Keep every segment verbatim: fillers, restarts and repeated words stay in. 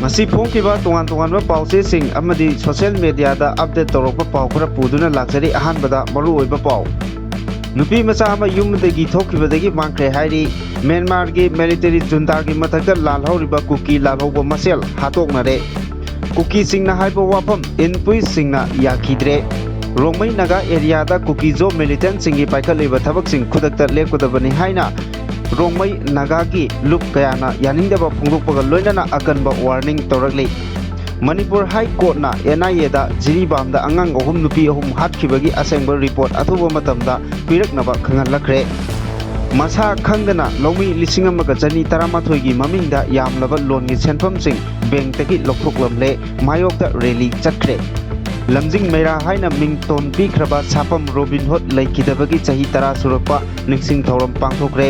ꯉꯁꯤ ꯐꯣꯡꯈꯤꯕ ꯇꯣꯉꯥꯟ ꯇꯣꯉꯥꯟꯕ ꯄꯥꯎꯆꯦꯁꯤꯡ ꯑꯃꯗꯤ ꯁꯣꯁꯤꯌꯦꯜ ꯃꯦꯗꯤꯌꯥꯗ ꯑꯞꯗꯦꯠ ꯇꯧꯔꯛꯄ ꯄꯥꯎ ꯈꯔ ꯄꯨꯗꯨꯅ ꯂꯥꯛꯆꯔꯤ꯫ ꯑꯍꯥꯟꯕꯗ ꯃꯔꯨꯑꯣꯏꯕ ꯄꯥꯎ꯫ ꯅꯨꯄꯤ ꯃꯆꯥ ꯑꯃ ꯌꯨꯝꯗꯒꯤ ꯊꯣꯛꯈꯤꯕꯗꯒꯤ ꯃꯥꯡꯈ꯭ꯔꯦ ꯍꯥꯏꯔꯤ꯫ ꯃ꯭ꯌꯥꯟꯃꯥꯔꯒꯤ ꯃꯤꯂꯤꯇꯔꯤ ꯖꯨꯟꯇꯥꯒꯤ ꯃꯊꯛꯇ ꯂꯥꯜꯍꯧꯔꯤꯕ ꯀꯨꯀꯤ ꯂꯥꯜꯍꯧꯕ ꯃꯁꯦꯜ ꯍꯥꯠꯇꯣꯛꯅꯔꯦ꯫ ꯀꯨꯀꯤꯁꯤꯡꯅ ꯍꯥꯏꯕ ꯋꯥꯐꯝ ꯏꯟꯄꯨꯏꯁꯤꯡꯅ ꯌꯥꯈꯤꯗ꯭ꯔꯦ꯫ ꯔꯣꯡꯃꯩ ꯅꯥꯒꯥ ꯑꯦꯔꯤꯌꯥꯗ ꯀꯨꯀꯤꯖꯣ ꯃꯤꯂꯤꯇꯦꯟꯠꯁꯤꯡꯒꯤ ꯄꯥꯏꯈꯠꯂꯤꯕ ꯊꯕꯛꯁꯤꯡ ꯈꯨꯗꯛꯇ ꯂꯦꯞꯀꯗꯕꯅꯤ ꯍꯥꯏꯅ ꯔꯣꯡꯃꯩ ꯅꯥꯒꯥꯒꯤ ꯂꯨꯞ ꯀꯌꯥꯅ ꯌꯥꯅꯤꯡꯗꯕ ꯐꯣꯡꯗꯣꯛꯄꯒ ꯂꯣꯏꯅꯅ ꯑꯀꯟꯕ ꯋꯥꯔꯅꯤꯡ ꯇꯧꯔꯛꯂꯤ꯫ ꯃꯅꯤꯄꯨꯔ ꯍꯥꯏ ꯀꯣꯔꯠꯅ ꯑꯦꯟ ꯑꯥꯏ ꯑꯦꯗ ꯖꯤꯔꯤꯕꯥꯝꯗ ꯑꯉꯥꯡ ꯑꯍꯨꯝ ꯅꯨꯄꯤ ꯑꯍꯨꯝ ꯍꯥꯠꯈꯤꯕꯒꯤ ꯑꯁꯦꯡꯕ ꯔꯤꯄꯣꯔꯠ ꯑꯊꯨꯕ ꯃꯇꯝꯗ ꯄꯤꯔꯛꯅꯕ ꯈꯪꯍꯜꯂꯛꯈ꯭ꯔꯦ꯫ ꯃꯁꯥ ꯈꯪꯗꯅ ꯂꯧꯃꯤ ꯂꯤꯁꯤꯡ ꯑꯃꯒ ꯆꯅꯤ ꯇꯔꯥꯃꯥꯊꯣꯏꯒꯤ ꯃꯃꯤꯡꯗ ꯌꯥꯝꯂꯕ ꯂꯣꯟꯒꯤ ꯁꯦꯟꯐꯝꯁꯤꯡ ꯕꯦꯡꯛꯇꯒꯤ ꯂꯧꯊꯣꯛꯂꯝꯂꯦ꯫ ꯃꯥꯌꯣꯛꯇ ꯔꯦꯂꯤ ꯆꯠꯈ꯭ꯔꯦ꯫ ꯂꯝꯖꯤꯡ ꯃꯩꯔꯥ ꯍꯥꯏꯅ ꯃꯤꯡꯊꯣꯟ ꯄꯤꯈ꯭ꯔꯕ ꯁꯥꯐꯝ ꯔꯣꯕꯤꯟ ꯍꯨꯗ ꯂꯩꯈꯤꯗꯕꯒꯤ ꯆꯍꯤ ꯇꯔꯥ ꯁꯨꯔꯛꯄ ꯅꯤꯡꯁꯤꯡ ꯊꯧꯔꯝ ꯄꯥꯡꯊꯣꯛꯈ꯭ꯔꯦ꯫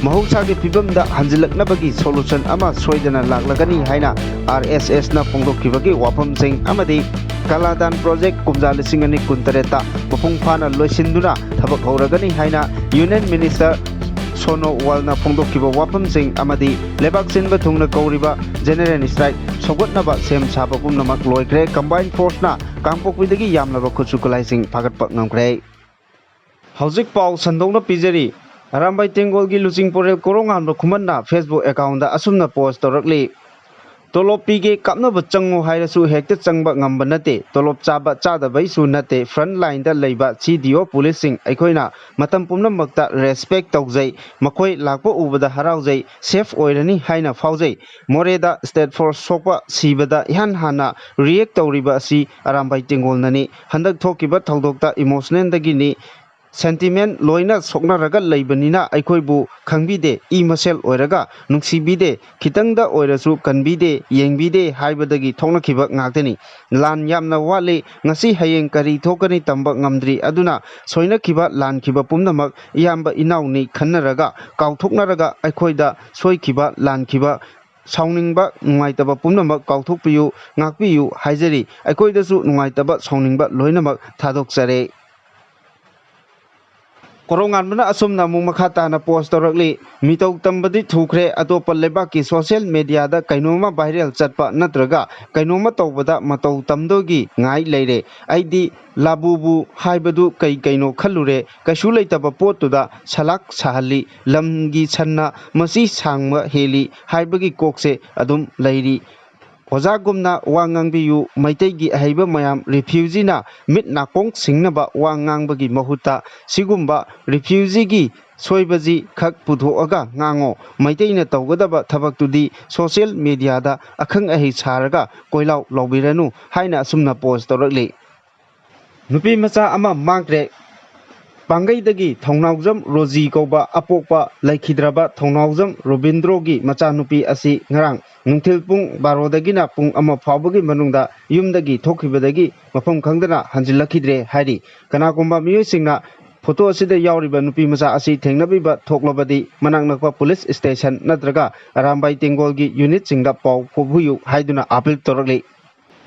ꯃꯍꯧꯁꯥꯒꯤ ꯐꯤꯕꯝꯗ ꯍꯟꯖꯤꯜꯂꯛꯅꯕꯒꯤ ꯁꯣꯂꯨꯁꯟ ꯑꯃ ꯁꯣꯏꯗꯅ ꯂꯥꯛꯂꯒꯅꯤ ꯍꯥꯏꯅ ꯑꯥꯔ ꯑꯦꯁ ꯑꯦꯁꯅ ꯐꯣꯡꯗꯣꯛꯈꯤꯕꯒꯤ ꯋꯥꯐꯝꯁꯤꯡ ꯑꯃꯗꯤ ꯀꯂꯥꯗꯥꯟ ꯄ꯭ꯔꯣꯖꯦꯛ ꯀꯨꯝꯖꯥ ꯂꯤꯁꯤꯡ ꯑꯅꯤ ꯀꯨꯟꯇꯔꯦꯠꯇ ꯃꯄꯨꯡ ꯐꯥꯅ ꯂꯣꯏꯁꯤꯟꯗꯨꯅ ꯊꯕꯛ ꯍꯧꯔꯒꯅꯤ ꯍꯥꯏꯅ ꯌꯨꯅꯤꯌꯟ ꯃꯤꯅꯤꯁꯇꯔ ꯁꯣꯅꯣꯋꯥꯜꯅ ꯐꯣꯡꯗꯣꯛꯈꯤꯕ ꯋꯥꯐꯝꯁꯤꯡ ꯑꯃꯗꯤ ꯂꯩꯕꯥꯛ ꯁꯤꯟꯕ ꯊꯨꯡꯅ ꯀꯧꯔꯤꯕ ꯖꯦꯅꯔꯦꯜ ꯁ꯭ꯇ꯭ꯔꯥꯏꯛ ꯁꯧꯒꯠꯅꯕ ꯁꯦꯝ ꯁꯥꯕ ꯄꯨꯝꯅꯃꯛ ꯂꯣꯏꯈ꯭ꯔꯦ꯫ ꯀꯝꯕꯥꯏꯟ ꯐꯣꯔꯁꯅ ꯀꯥꯡꯄꯣꯛꯄꯤꯗꯒꯤ ꯌꯥꯝꯂꯕ ꯈꯨꯠꯁꯨ ꯈꯨꯠꯂꯥꯏꯁꯤꯡ ꯐꯥꯒꯠꯄ ꯉꯝꯈ꯭ꯔꯦ꯫ ꯍꯧꯖꯤꯛ ꯄꯥꯎ ꯁꯟꯗꯣꯛꯅ ꯄꯤꯖꯔꯤ꯫ ꯑꯔꯥꯝꯕꯥꯏ ꯇꯦꯡꯒꯣꯜꯒꯤ ꯂꯨꯆꯤꯡ ꯄꯣꯔꯦꯜ ꯀꯣꯔꯧꯉꯥꯟꯕ ꯈꯨꯃꯟꯅ Facebook accountꯗ ꯑꯁꯨꯝꯅ post ꯇꯧꯔꯛꯂꯤ꯫ ꯇꯣꯂꯣꯞ ꯄꯤꯒꯦ ꯀꯥꯞꯅꯕ ꯆꯪꯉꯣ ꯍꯥꯏꯔꯁꯨ ꯍꯦꯛꯇ ꯆꯪꯕ ꯉꯝꯕ ꯅꯠꯇꯦ꯫ ꯇꯣꯂꯣꯞ ꯆꯥꯕ ꯆꯥꯗꯕꯩꯁꯨ ꯅꯠꯇꯦ꯫ Front lineꯗ ꯂꯩꯕ C D O policeꯁꯤꯡ ꯑꯩꯈꯣꯏꯅ ꯃꯇꯝ ꯄꯨꯝꯅꯃꯛꯇ respect ꯇꯧꯖꯩ꯫ ꯃꯈꯣꯏ ꯂꯥꯛꯄ ꯎꯕꯗ ꯍꯔꯥꯎꯖꯩ꯫ Safe ꯑꯣꯏꯔꯅꯤ ꯍꯥꯏꯅ ꯐꯥꯎꯖꯩ꯫ ꯃꯣꯔꯦꯗ state force ꯁꯣꯛꯄ ꯁꯤꯕꯗ ꯏꯍꯥꯟ ꯍꯥꯟꯅ react ꯇꯧꯔꯤꯕ ꯑꯁꯤ ꯑꯔꯥꯝꯕꯥꯏ ꯇꯦꯡꯒꯣꯜꯅꯅꯤ꯫ ꯍꯟꯗꯛ ꯊꯣꯛꯈꯤꯕ ꯊꯧꯗꯣꯛꯇ emotionalꯗꯒꯤꯅꯤ꯫ Sentiment ꯂꯣꯏꯅ ꯁꯣꯛꯅꯔꯒ ꯂꯩꯕꯅꯤꯅ ꯑꯩꯈꯣꯏꯕꯨ ꯈꯪꯕꯤꯗꯦ, ꯏ ꯃꯁꯦꯜ ꯑꯣꯏꯔꯒ ꯅꯨꯡꯁꯤꯕꯤꯗꯦ, ꯈꯤꯇꯪꯗ ꯑꯣꯏꯔꯁꯨ ꯀꯟꯕꯤꯗꯦ, ꯌꯦꯡꯕꯤꯗꯦ ꯍꯥꯏꯕꯗꯒꯤ ꯊꯣꯛꯅꯈꯤꯕ ꯉꯥꯛꯇꯅꯤ꯫ ꯂꯥꯟ ꯌꯥꯝꯅ ꯋꯥꯠꯂꯤ, ꯉꯁꯤ ꯍꯌꯦꯡ ꯀꯔꯤ ꯊꯣꯛꯀꯅꯤ ꯇꯝꯕ ꯉꯝꯗ꯭ꯔꯤ꯫ ꯑꯗꯨꯅ ꯁꯣꯏꯅꯈꯤꯕ, ꯂꯥꯟꯈꯤꯕ ꯄꯨꯝꯅꯃꯛ ꯏꯌꯥꯝꯕ ꯏꯅꯥꯎꯅꯤ ꯈꯟꯅꯔꯒ, ꯀꯥꯎꯊꯣꯛꯅꯔꯒ ꯑꯩꯈꯣꯏꯗ ꯁꯣꯏꯈꯤꯕ, ꯂꯥꯟꯈꯤꯕ, ꯁꯥꯎꯅꯤꯡꯕ, ꯅꯨꯡꯉꯥꯏꯇꯕ ꯄꯨꯝꯅꯃꯛ ꯀꯥꯎꯊꯣꯛꯄꯤꯌꯨ, ꯉꯥꯛꯄꯤꯌꯨ ꯍꯥꯏꯖꯔꯤ꯫ ꯑꯩꯈꯣꯏꯗꯁꯨ ꯅꯨꯡꯉꯥꯏꯇꯕ, ꯁꯥꯎꯅꯤꯡꯕ ꯂꯣꯏꯅꯃꯛ ꯊꯥꯗꯣꯛꯆꯔꯦ꯫ ꯀꯣꯔꯧꯉꯥꯟꯕꯅ ꯑꯁꯨꯝꯅ ꯑꯃꯨꯛ ꯃꯈꯥ ꯇꯥꯅ ꯄꯣꯁ ꯇꯧꯔꯛꯂꯤ꯫ ꯃꯤꯇꯧ ꯇꯝꯕꯗꯤ ꯊꯨꯈ꯭ꯔꯦ, ꯑꯇꯣꯞꯄ ꯂꯩꯕꯥꯛꯀꯤ ꯁꯣꯁꯤꯌꯦꯜ ꯃꯦꯗꯤꯌꯥꯗ ꯀꯩꯅꯣꯝꯃ ꯚꯥꯏꯔꯦꯜ ꯆꯠꯄ ꯅꯠꯇ꯭ꯔꯒ ꯀꯩꯅꯣꯝꯃ ꯇꯧꯕꯗ ꯃꯇꯧ ꯇꯝꯗꯣꯏꯒꯤ ꯉꯥꯏ ꯂꯩꯔꯦ꯫ ꯑꯩꯗꯤ ꯂꯥꯕꯨꯕꯨ ꯍꯥꯏꯕꯗꯨ ꯀꯩ ꯀꯩꯅꯣ ꯈꯜꯂꯨꯔꯦ꯫ ꯀꯩꯁꯨ ꯂꯩꯇꯕ ꯄꯣꯠꯇꯨꯗ ꯁꯂꯥꯛ ꯁꯥꯍꯜꯂꯤ꯫ ꯂꯝꯒꯤ ꯁꯟꯅ ꯃꯁꯤ ꯁꯥꯡꯕ ꯍꯦꯜꯂꯤ ꯍꯥꯏꯕꯒꯤ ꯀꯣꯛꯁꯦ ꯑꯗꯨꯝ ꯂꯩꯔꯤ꯫ ꯑꯣꯖꯥꯒꯨꯝꯅ ꯋꯥ ꯉꯥꯡꯕꯤꯌꯨ꯫ ꯃꯩꯇꯩꯒꯤ ꯑꯍꯩꯕ ꯃꯌꯥꯝ ꯔꯤꯐ꯭ꯌꯨꯖꯤꯅ ꯃꯤꯠ ꯅꯥꯀꯣꯡ ꯁꯤꯡꯅꯕ ꯋꯥ ꯉꯥꯡꯕꯒꯤ ꯃꯍꯨꯠꯇ ꯁꯤꯒꯨꯝꯕ ꯔꯤꯐ꯭ꯌꯨꯖꯤꯒꯤ ꯁꯣꯏꯕꯁꯤ ꯈꯛ ꯄꯨꯊꯣꯛꯑꯒ ꯉꯥꯡꯉꯣ꯫ ꯃꯩꯇꯩꯅ ꯇꯧꯒꯗꯕ ꯊꯕꯛꯇꯨꯗꯤ ꯁꯣꯁꯤꯌꯦꯜ ꯃꯦꯗꯤꯌꯥꯗ ꯑꯈꯪ ꯑꯍꯩ ꯁꯥꯔꯒ ꯀꯣꯏꯂꯥꯎ ꯂꯥꯎꯕꯤꯔꯅꯨ ꯍꯥꯏꯅ ꯑꯁꯨꯝꯅ ꯄꯣꯁ ꯇꯧꯔꯛꯂꯤ꯫ ꯅꯨꯄꯤ ꯃꯆꯥ ꯑꯃ ꯃꯥꯡꯈ꯭ꯔꯦ꯫ ꯄꯥꯡꯒꯩꯗꯒꯤ ꯊꯧꯅꯥꯎꯖꯝ ꯔꯣꯖꯤ ꯀꯧꯕ ꯑꯄꯣꯛꯄ ꯂꯩꯈꯤꯗ꯭ꯔꯕ ꯊꯧꯅꯥꯎꯖꯝ ꯔꯣꯕꯤꯟꯗ꯭ꯔꯣꯒꯤ ꯃꯆꯥꯅꯨꯄꯤ ꯑꯁꯤ ꯉꯔꯥꯡ ꯅꯨꯡꯊꯤꯜ ꯄꯨꯡ ꯕꯥꯔꯣꯗꯒꯤꯅ ꯄꯨꯡ ꯑꯃ ꯐꯥꯎꯕꯒꯤ ꯃꯅꯨꯡꯗ ꯌꯨꯝꯗꯒꯤ ꯊꯣꯛꯈꯤꯕꯗꯒꯤ ꯃꯐꯝ ꯈꯪꯗꯅ ꯍꯟꯖꯤꯜꯂꯛꯈꯤꯗ꯭ꯔꯦ ꯍꯥꯏꯔꯤ꯫ ꯀꯅꯥꯒꯨꯝꯕ ꯃꯤꯑꯣꯏꯁꯤꯡꯅ ꯐꯣꯇꯣ ꯑꯁꯤꯗ ꯌꯥꯎꯔꯤꯕ ꯅꯨꯄꯤ ꯃꯆꯥ ꯑꯁꯤ ꯊꯦꯡꯅꯕꯤꯕ ꯊꯣꯛꯂꯕꯗꯤ ꯃꯅꯥꯛ ꯅꯛꯄ ꯄꯨꯂꯤꯁ ꯁ꯭ꯇꯦꯁꯟ ꯅꯠꯇ꯭ꯔꯒ ꯑꯔꯥꯝꯕꯥꯏ ꯇꯦꯡꯒꯣꯜꯒꯤ ꯌꯨꯅꯤꯠꯁꯤꯡꯗ ꯄꯥꯎ ꯐꯥꯎꯕꯤꯌꯨ ꯍꯥꯏꯗꯨꯅ ꯑꯥꯄꯤꯜ ꯇꯧꯔꯛꯂꯤ꯫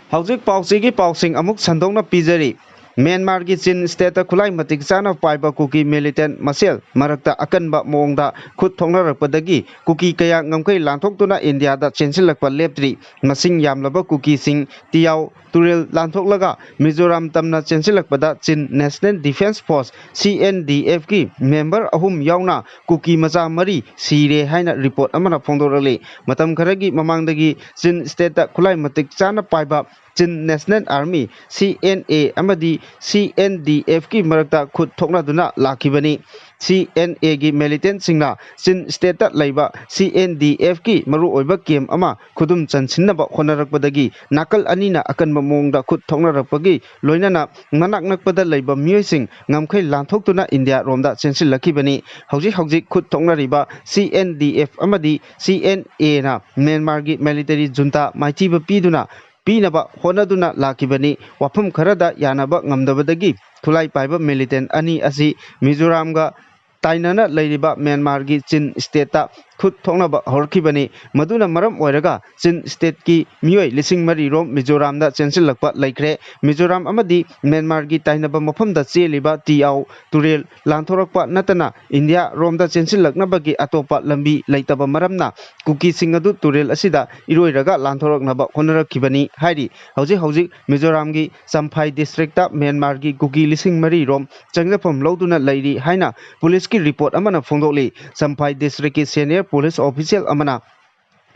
ꯍꯧꯖꯤꯛ ꯄꯥꯎꯆꯦꯒꯤ ꯄꯥꯎꯁꯤꯡ ꯑꯃꯨꯛ ꯁꯟꯗꯣꯛꯅ ꯄꯤꯖꯔꯤ꯫ ꯃ꯭ꯌꯥꯟꯃꯥꯔꯒꯤ ꯆꯤꯟ ꯁ꯭ꯇꯦꯠꯇ ꯈꯨꯠꯂꯥꯏ ꯃꯇꯤꯛ ꯆꯥꯅ ꯄꯥꯏꯕ ꯀꯨꯀꯤ ꯃꯤꯂꯤꯇꯦꯟ ꯃꯁꯦꯜ ꯃꯔꯛꯇ ꯑꯀꯟꯕ ꯃꯑꯣꯡꯗ ꯈꯨꯠ ꯊꯣꯛꯅꯔꯛꯄꯗꯒꯤ ꯀꯨꯀꯤ ꯀꯌꯥ ꯉꯝꯈꯩ ꯂꯥꯟꯊꯣꯛꯇꯨꯅ ꯏꯟꯗꯤꯌꯥꯗ ꯆꯦꯟꯁꯤꯜꯂꯛꯄ ꯂꯦꯞꯇ꯭ꯔꯤ꯫ ꯃꯁꯤꯡ ꯌꯥꯝꯂꯕ ꯀꯨꯀꯤꯁꯤꯡ ꯇꯤꯌꯥꯎ ꯇꯨꯔꯦꯜ ꯂꯥꯟꯊꯣꯛꯂꯒ ꯃꯤꯖꯣꯔꯥꯝ ꯇꯝꯅ ꯆꯦꯟꯁꯤꯜꯂꯛꯄꯗ Chin national defence force, C N D ꯑꯦꯐꯀꯤ ꯃꯦꯝꯕꯔ ꯑꯍꯨꯝ ꯌꯥꯎꯅ ꯀꯨꯀꯤ ꯃꯆꯥ ꯃꯔꯤ ꯁꯤꯔꯦ ꯍꯥꯏꯅ ꯔꯤꯄꯣꯔꯠ ꯑꯃꯅ ꯐꯣꯡꯗꯣꯔꯛꯂꯤ꯫ ꯃꯇꯝ ꯈꯔꯒꯤ ꯃꯃꯥꯡꯗꯒꯤ ꯆꯤꯟ ꯁ꯭ꯇꯦꯠꯇ ꯈꯨꯠꯂꯥꯏ ꯃꯇꯤꯛ ꯆꯥꯅ ꯄꯥꯏꯕ ꯆꯤꯟ ꯅꯦꯁꯅꯦꯜ ꯑꯥꯔꯃꯤ, ꯁꯤ ꯑꯦꯟ ꯑꯦ, ꯑꯃꯗꯤ ꯁꯤ ꯑꯦꯟ ꯗꯤ ꯑꯦꯐꯀꯤ ꯃꯔꯛꯇ ꯈꯨꯠ ꯊꯣꯛꯅꯗꯨꯅ ꯂꯥꯛꯈꯤꯕꯅꯤ꯫ ꯁꯤ ꯑꯦꯟ ꯑꯦꯒꯤ ꯃꯤꯂꯤꯇꯦꯟꯁꯤꯡꯅ ꯆꯤꯟ ꯁ꯭ꯇꯦꯠꯇ ꯂꯩꯕ ꯁꯤ ꯑꯦꯟ ꯗꯤ ꯑꯦꯐꯀꯤ ꯃꯔꯨꯑꯣꯏꯕ ꯀꯦꯝ ꯑꯃ ꯈꯨꯗꯨꯝ ꯆꯟꯁꯤꯟꯅꯕ ꯍꯣꯠꯅꯔꯛꯄꯗꯒꯤ ꯅꯥꯀꯜ ꯑꯅꯤꯅ ꯑꯀꯟꯕ ꯃꯑꯣꯡꯗ ꯈꯨꯠ ꯊꯣꯛꯅꯔꯛꯄꯒꯤ ꯂꯣꯏꯅꯅ ꯃꯅꯥꯛ ꯅꯛꯄꯗ ꯂꯩꯕ ꯃꯤꯑꯣꯏꯁꯤꯡ ꯉꯝꯈꯩ ꯂꯥꯟꯊꯣꯛꯇꯨꯅ ꯏꯟꯗꯤꯌꯥ ꯔꯣꯝꯗ ꯆꯦꯟꯁꯤꯜꯂꯛꯈꯤꯕꯅꯤ꯫ ꯍꯧꯖꯤꯛ ꯍꯧꯖꯤꯛ ꯈꯨꯠ ꯊꯣꯛꯅꯔꯤꯕ ꯁꯤ ꯑꯦꯟ ꯗꯤ ꯑꯦꯐ ꯑꯃꯗꯤ ꯁꯤ ꯑꯦꯟ ꯑꯦꯅ ꯃ꯭ꯌꯥꯟꯃꯥꯔꯒꯤ ꯃꯤꯂꯤꯇꯔꯤ ꯖꯨꯟꯇꯥ ꯃꯥꯏꯊꯤꯕ ꯄꯤꯗꯨꯅ ꯄꯤꯅꯕ ꯍꯣꯠꯅꯗꯨꯅ ꯂꯥꯛꯈꯤꯕꯅꯤ꯫ ꯋꯥꯐꯝ ꯈꯔꯗ ꯌꯥꯅꯕ ꯉꯝꯗꯕꯗꯒꯤ ꯈꯨꯠꯂꯥꯏ ꯄꯥꯏꯕ ꯃꯤꯂꯤꯇꯦꯟ ꯑꯅꯤ ꯑꯁꯤ ꯃꯤꯖꯣꯔꯥꯝꯒ ꯇꯥꯏꯅꯅ ꯂꯩꯔꯤꯕ ꯃ꯭ꯌꯥꯟꯃꯥꯔꯒꯤ ꯆꯤꯟ ꯁ꯭ꯇꯦꯠꯇ ꯈꯨꯠ ꯊꯣꯛꯅꯕ ꯍꯧꯔꯛꯈꯤꯕꯅꯤ꯫ ꯃꯗꯨꯅ ꯃꯔꯝ ꯑꯣꯏꯔꯒ ꯆꯤꯟ stateꯀꯤ ꯃꯤꯑꯣꯏ ꯂꯤꯁꯤꯡ ꯃꯔꯤ ꯔꯣꯝ ꯃꯤꯖꯣꯔꯥꯝꯗ ꯆꯦꯟꯁꯤꯜꯂꯛꯄ ꯂꯩꯈ꯭ꯔꯦ꯫ ꯃꯤꯖꯣꯔꯥꯝ ꯑꯃꯗꯤ ꯃ꯭ꯌꯥꯟꯃꯥꯔꯒꯤ ꯇꯥꯏꯅꯕ ꯃꯐꯝꯗ ꯆꯦꯜꯂꯤꯕ ꯇꯤꯌꯥꯎ ꯇꯨꯔꯦꯜ ꯂꯥꯟꯊꯣꯔꯛꯄ ꯅꯠꯇꯅ ꯏꯟꯗꯤꯌꯥ ꯔꯣꯝꯗ ꯆꯦꯟꯁꯤꯜꯂꯛꯅꯕꯒꯤ ꯑꯇꯣꯞꯄ ꯂꯝꯕꯤ ꯂꯩꯇꯕ ꯃꯔꯝꯅ ꯀꯨꯀꯤꯁꯤꯡ ꯑꯗꯨ ꯇꯨꯔꯦꯜ ꯑꯁꯤꯗ ꯏꯔꯣꯏꯔꯒ ꯂꯥꯟꯊꯣꯔꯛꯅꯕ ꯍꯣꯠꯅꯔꯛꯈꯤꯕꯅꯤ ꯍꯥꯏꯔꯤ꯫ ꯍꯧꯖꯤꯛ ꯍꯧꯖꯤꯛ ꯃꯤꯖꯣꯔꯥꯝꯒꯤ ꯆꯝꯐꯥꯏ districtꯇ ꯃ꯭ꯌꯥꯟꯃꯥꯔꯒꯤ ꯀꯨꯀꯤ ꯂꯤꯁꯤꯡ ꯃꯔꯤ ꯔꯣꯝ ꯆꯪꯖꯐꯝ ꯂꯧꯗꯨꯅ ꯂꯩꯔꯤ ꯍꯥꯏꯅ ꯄꯨꯂꯤꯁꯀꯤ report ꯑꯃꯅ ꯐꯣꯡꯗꯣꯛꯂꯤ꯫ ꯆꯝꯐꯥꯏ districtꯀꯤ senior police official ꯑꯃꯅ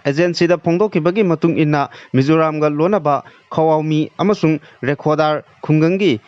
agencyꯗ ꯐꯣꯡꯗꯣꯛꯈꯤꯕꯒꯤ ꯃꯇꯨꯡ ꯏꯟꯅ, ꯃꯤꯖꯣꯔꯥꯝꯒ ꯂꯣꯟꯅꯕ ꯈꯋꯥꯎꯃꯤ ꯑꯃꯁꯨꯡ ꯔꯦꯈꯣꯗꯥꯔ ꯈꯨꯡꯒꯪꯒꯤ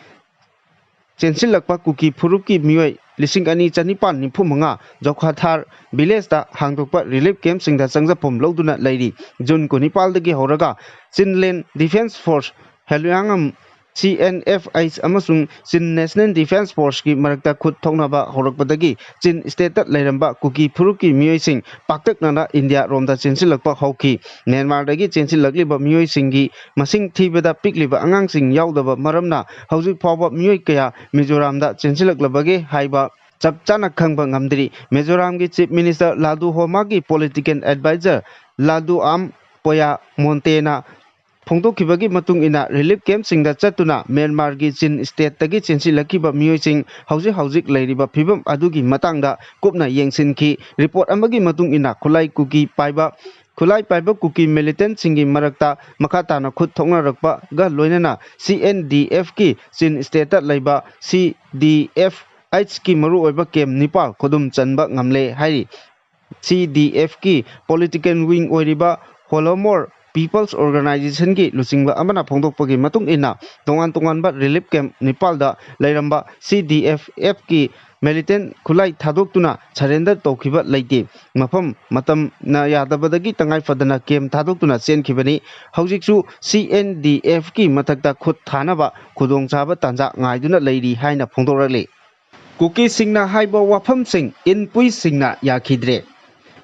ꯆꯦꯟꯁꯤꯜꯂꯛꯄ ꯀꯨꯀꯤ ꯐꯨꯔꯨꯞꯀꯤ ꯃꯤꯑꯣꯏ ꯂꯤꯁꯤꯡ ꯑꯅꯤ ꯆꯅꯤꯄꯥꯟ ꯅꯤꯐꯨ ꯃꯉꯥ ꯖꯣꯈꯥꯊꯥꯔ villageꯇ ꯍꯥꯡꯗꯣꯛꯄ relief campꯁꯤꯡꯗ ꯆꯪꯖꯐꯝ ꯂꯧꯗꯨꯅ ꯂꯩꯔꯤ꯫ ꯖꯨꯟ ꯀꯨꯟꯅꯤꯄꯥꯜꯗꯒꯤ ꯍꯧꯔꯒ Chinland Defence Force, ꯍꯦꯂꯨꯌꯥꯡꯉꯝ, C N F H ꯑꯃꯁꯨꯡ Chin National Defence Forceꯀꯤ ꯃꯔꯛꯇ ꯈꯨꯠ ꯊꯣꯛꯅꯕ ꯍꯧꯔꯛꯄꯗꯒꯤ ꯆꯤꯟ stateꯇ ꯂꯩꯔꯝꯕ ꯀꯨꯀꯤ ꯐꯨꯔꯨꯞꯀꯤ ꯃꯤꯑꯣꯏꯁꯤꯡ ꯄꯥꯛꯇꯛꯅꯅ ꯏꯟꯗꯤꯌꯥ ꯔꯣꯝꯗ ꯆꯦꯟꯁꯤꯜꯂꯛꯄ ꯍꯧꯈꯤ꯫ ꯃ꯭ꯌꯥꯟꯃꯥꯔꯗꯒꯤ ꯆꯦꯟꯁꯤꯜꯂꯛꯂꯤꯕ ꯃꯤꯑꯣꯏꯁꯤꯡꯒꯤ ꯃꯁꯤꯡ ꯊꯤꯕꯗ ꯄꯤꯛꯂꯤꯕ ꯑꯉꯥꯡꯁꯤꯡ ꯌꯥꯎꯗꯕ ꯃꯔꯝꯅ ꯍꯧꯖꯤꯛ ꯐꯥꯎꯕ ꯃꯤꯑꯣꯏ ꯀꯌꯥ ꯃꯤꯖꯣꯔꯥꯝꯗ ꯆꯦꯟꯁꯤꯜꯂꯛꯂꯕꯒꯦ ꯍꯥꯏꯕ ꯆꯞ ꯆꯥꯅ ꯈꯪꯕ ꯉꯝꯗ꯭ꯔꯤ꯫ ꯃꯤꯖꯣꯔꯥꯝꯒꯤ Chief Minister ꯂꯥꯗꯨ ꯍꯣꯃꯥꯒꯤ political advisor ꯂꯥꯗꯨ ꯑꯥꯝ ꯄꯣꯌꯥ ꯃꯣꯟꯇꯦꯅ ꯐꯣꯡꯗꯣꯛꯈꯤꯕꯒꯤ ꯃꯇꯨꯡ ꯏꯟꯅ, relief campꯁꯤꯡꯗ ꯆꯠꯇꯨꯅ ꯃ꯭ꯌꯥꯟꯃꯥꯔꯒꯤ ꯆꯤꯟ stateꯇꯒꯤ ꯆꯦꯟꯁꯤꯜꯂꯛꯈꯤꯕ ꯃꯤꯑꯣꯏꯁꯤꯡ ꯍꯧꯖꯤꯛ ꯍꯧꯖꯤꯛ ꯂꯩꯔꯤꯕ ꯐꯤꯕꯝ ꯑꯗꯨꯒꯤ ꯃꯇꯥꯡꯗ ꯀꯨꯞꯅ ꯌꯦꯡꯁꯤꯟꯈꯤ꯫ Report ꯑꯃꯒꯤ ꯃꯇꯨꯡ ꯏꯟꯅ, ꯈꯨꯠꯂꯥꯏ ꯀꯨꯀꯤ ꯄꯥꯏꯕ, ꯈꯨꯠꯂꯥꯏ ꯄꯥꯏꯕ ꯀꯨꯀꯤ militantꯁꯤꯡꯒꯤ ꯃꯔꯛꯇ ꯃꯈꯥ ꯇꯥꯅ ꯈꯨꯠ ꯊꯣꯛꯅꯔꯛꯄꯒ ꯂꯣꯏꯅꯅ C N D Fꯀꯤ ꯆꯤꯟ stateꯇ ꯂꯩꯕ C D F Hꯀꯤ ꯃꯔꯨꯑꯣꯏꯕ camp ꯅꯤꯄꯥꯜ ꯈꯨꯗꯨꯝ ꯆꯟꯕ ꯉꯝꯂꯦ ꯍꯥꯏꯔꯤ꯫ C D Fꯀꯤ political wing ꯑꯣꯏꯔꯤꯕ Holomour People's Organizationꯒꯤ ꯂꯨꯆꯤꯡꯕ ꯑꯃꯅ ꯐꯣꯡꯗꯣꯛꯄꯒꯤ ꯃꯇꯨꯡ ꯏꯟꯅ, ꯇꯣꯉꯥꯟ ꯇꯣꯉꯥꯟꯕ relief camp ꯅꯤꯄꯥꯜꯗ ꯂꯩꯔꯝꯕ C D F Fꯀꯤ militant ꯈꯨꯠꯂꯥꯏ ꯊꯥꯗꯣꯛꯇꯨꯅ surrender ꯇꯧꯈꯤꯕ ꯂꯩꯇꯦ꯫ ꯃꯐꯝ ꯃꯇꯝꯅ ꯌꯥꯗꯕꯗꯒꯤ ꯇꯉꯥꯏ ꯐꯗꯅ camp ꯊꯥꯗꯣꯛꯇꯨꯅ ꯆꯦꯟꯈꯤꯕꯅꯤ꯫ ꯍꯧꯖꯤꯛꯁꯨ C N D Fꯀꯤ ꯃꯊꯛꯇ ꯈꯨꯠ ꯊꯥꯅꯕ ꯈꯨꯗꯣꯡꯆꯥꯕ ꯇꯥꯟꯖꯥ ꯉꯥꯏꯗꯨꯅ ꯂꯩꯔꯤ ꯍꯥꯏꯅ ꯐꯣꯡꯗꯣꯔꯛꯂꯤ꯫ ꯀꯨꯀꯤꯁꯤꯡꯅ ꯍꯥꯏꯕ ꯋꯥꯐꯝꯁꯤꯡ ꯏꯟꯄꯨꯏꯁꯤꯡꯅ ꯌꯥꯈꯤꯗ꯭ꯔꯦ꯫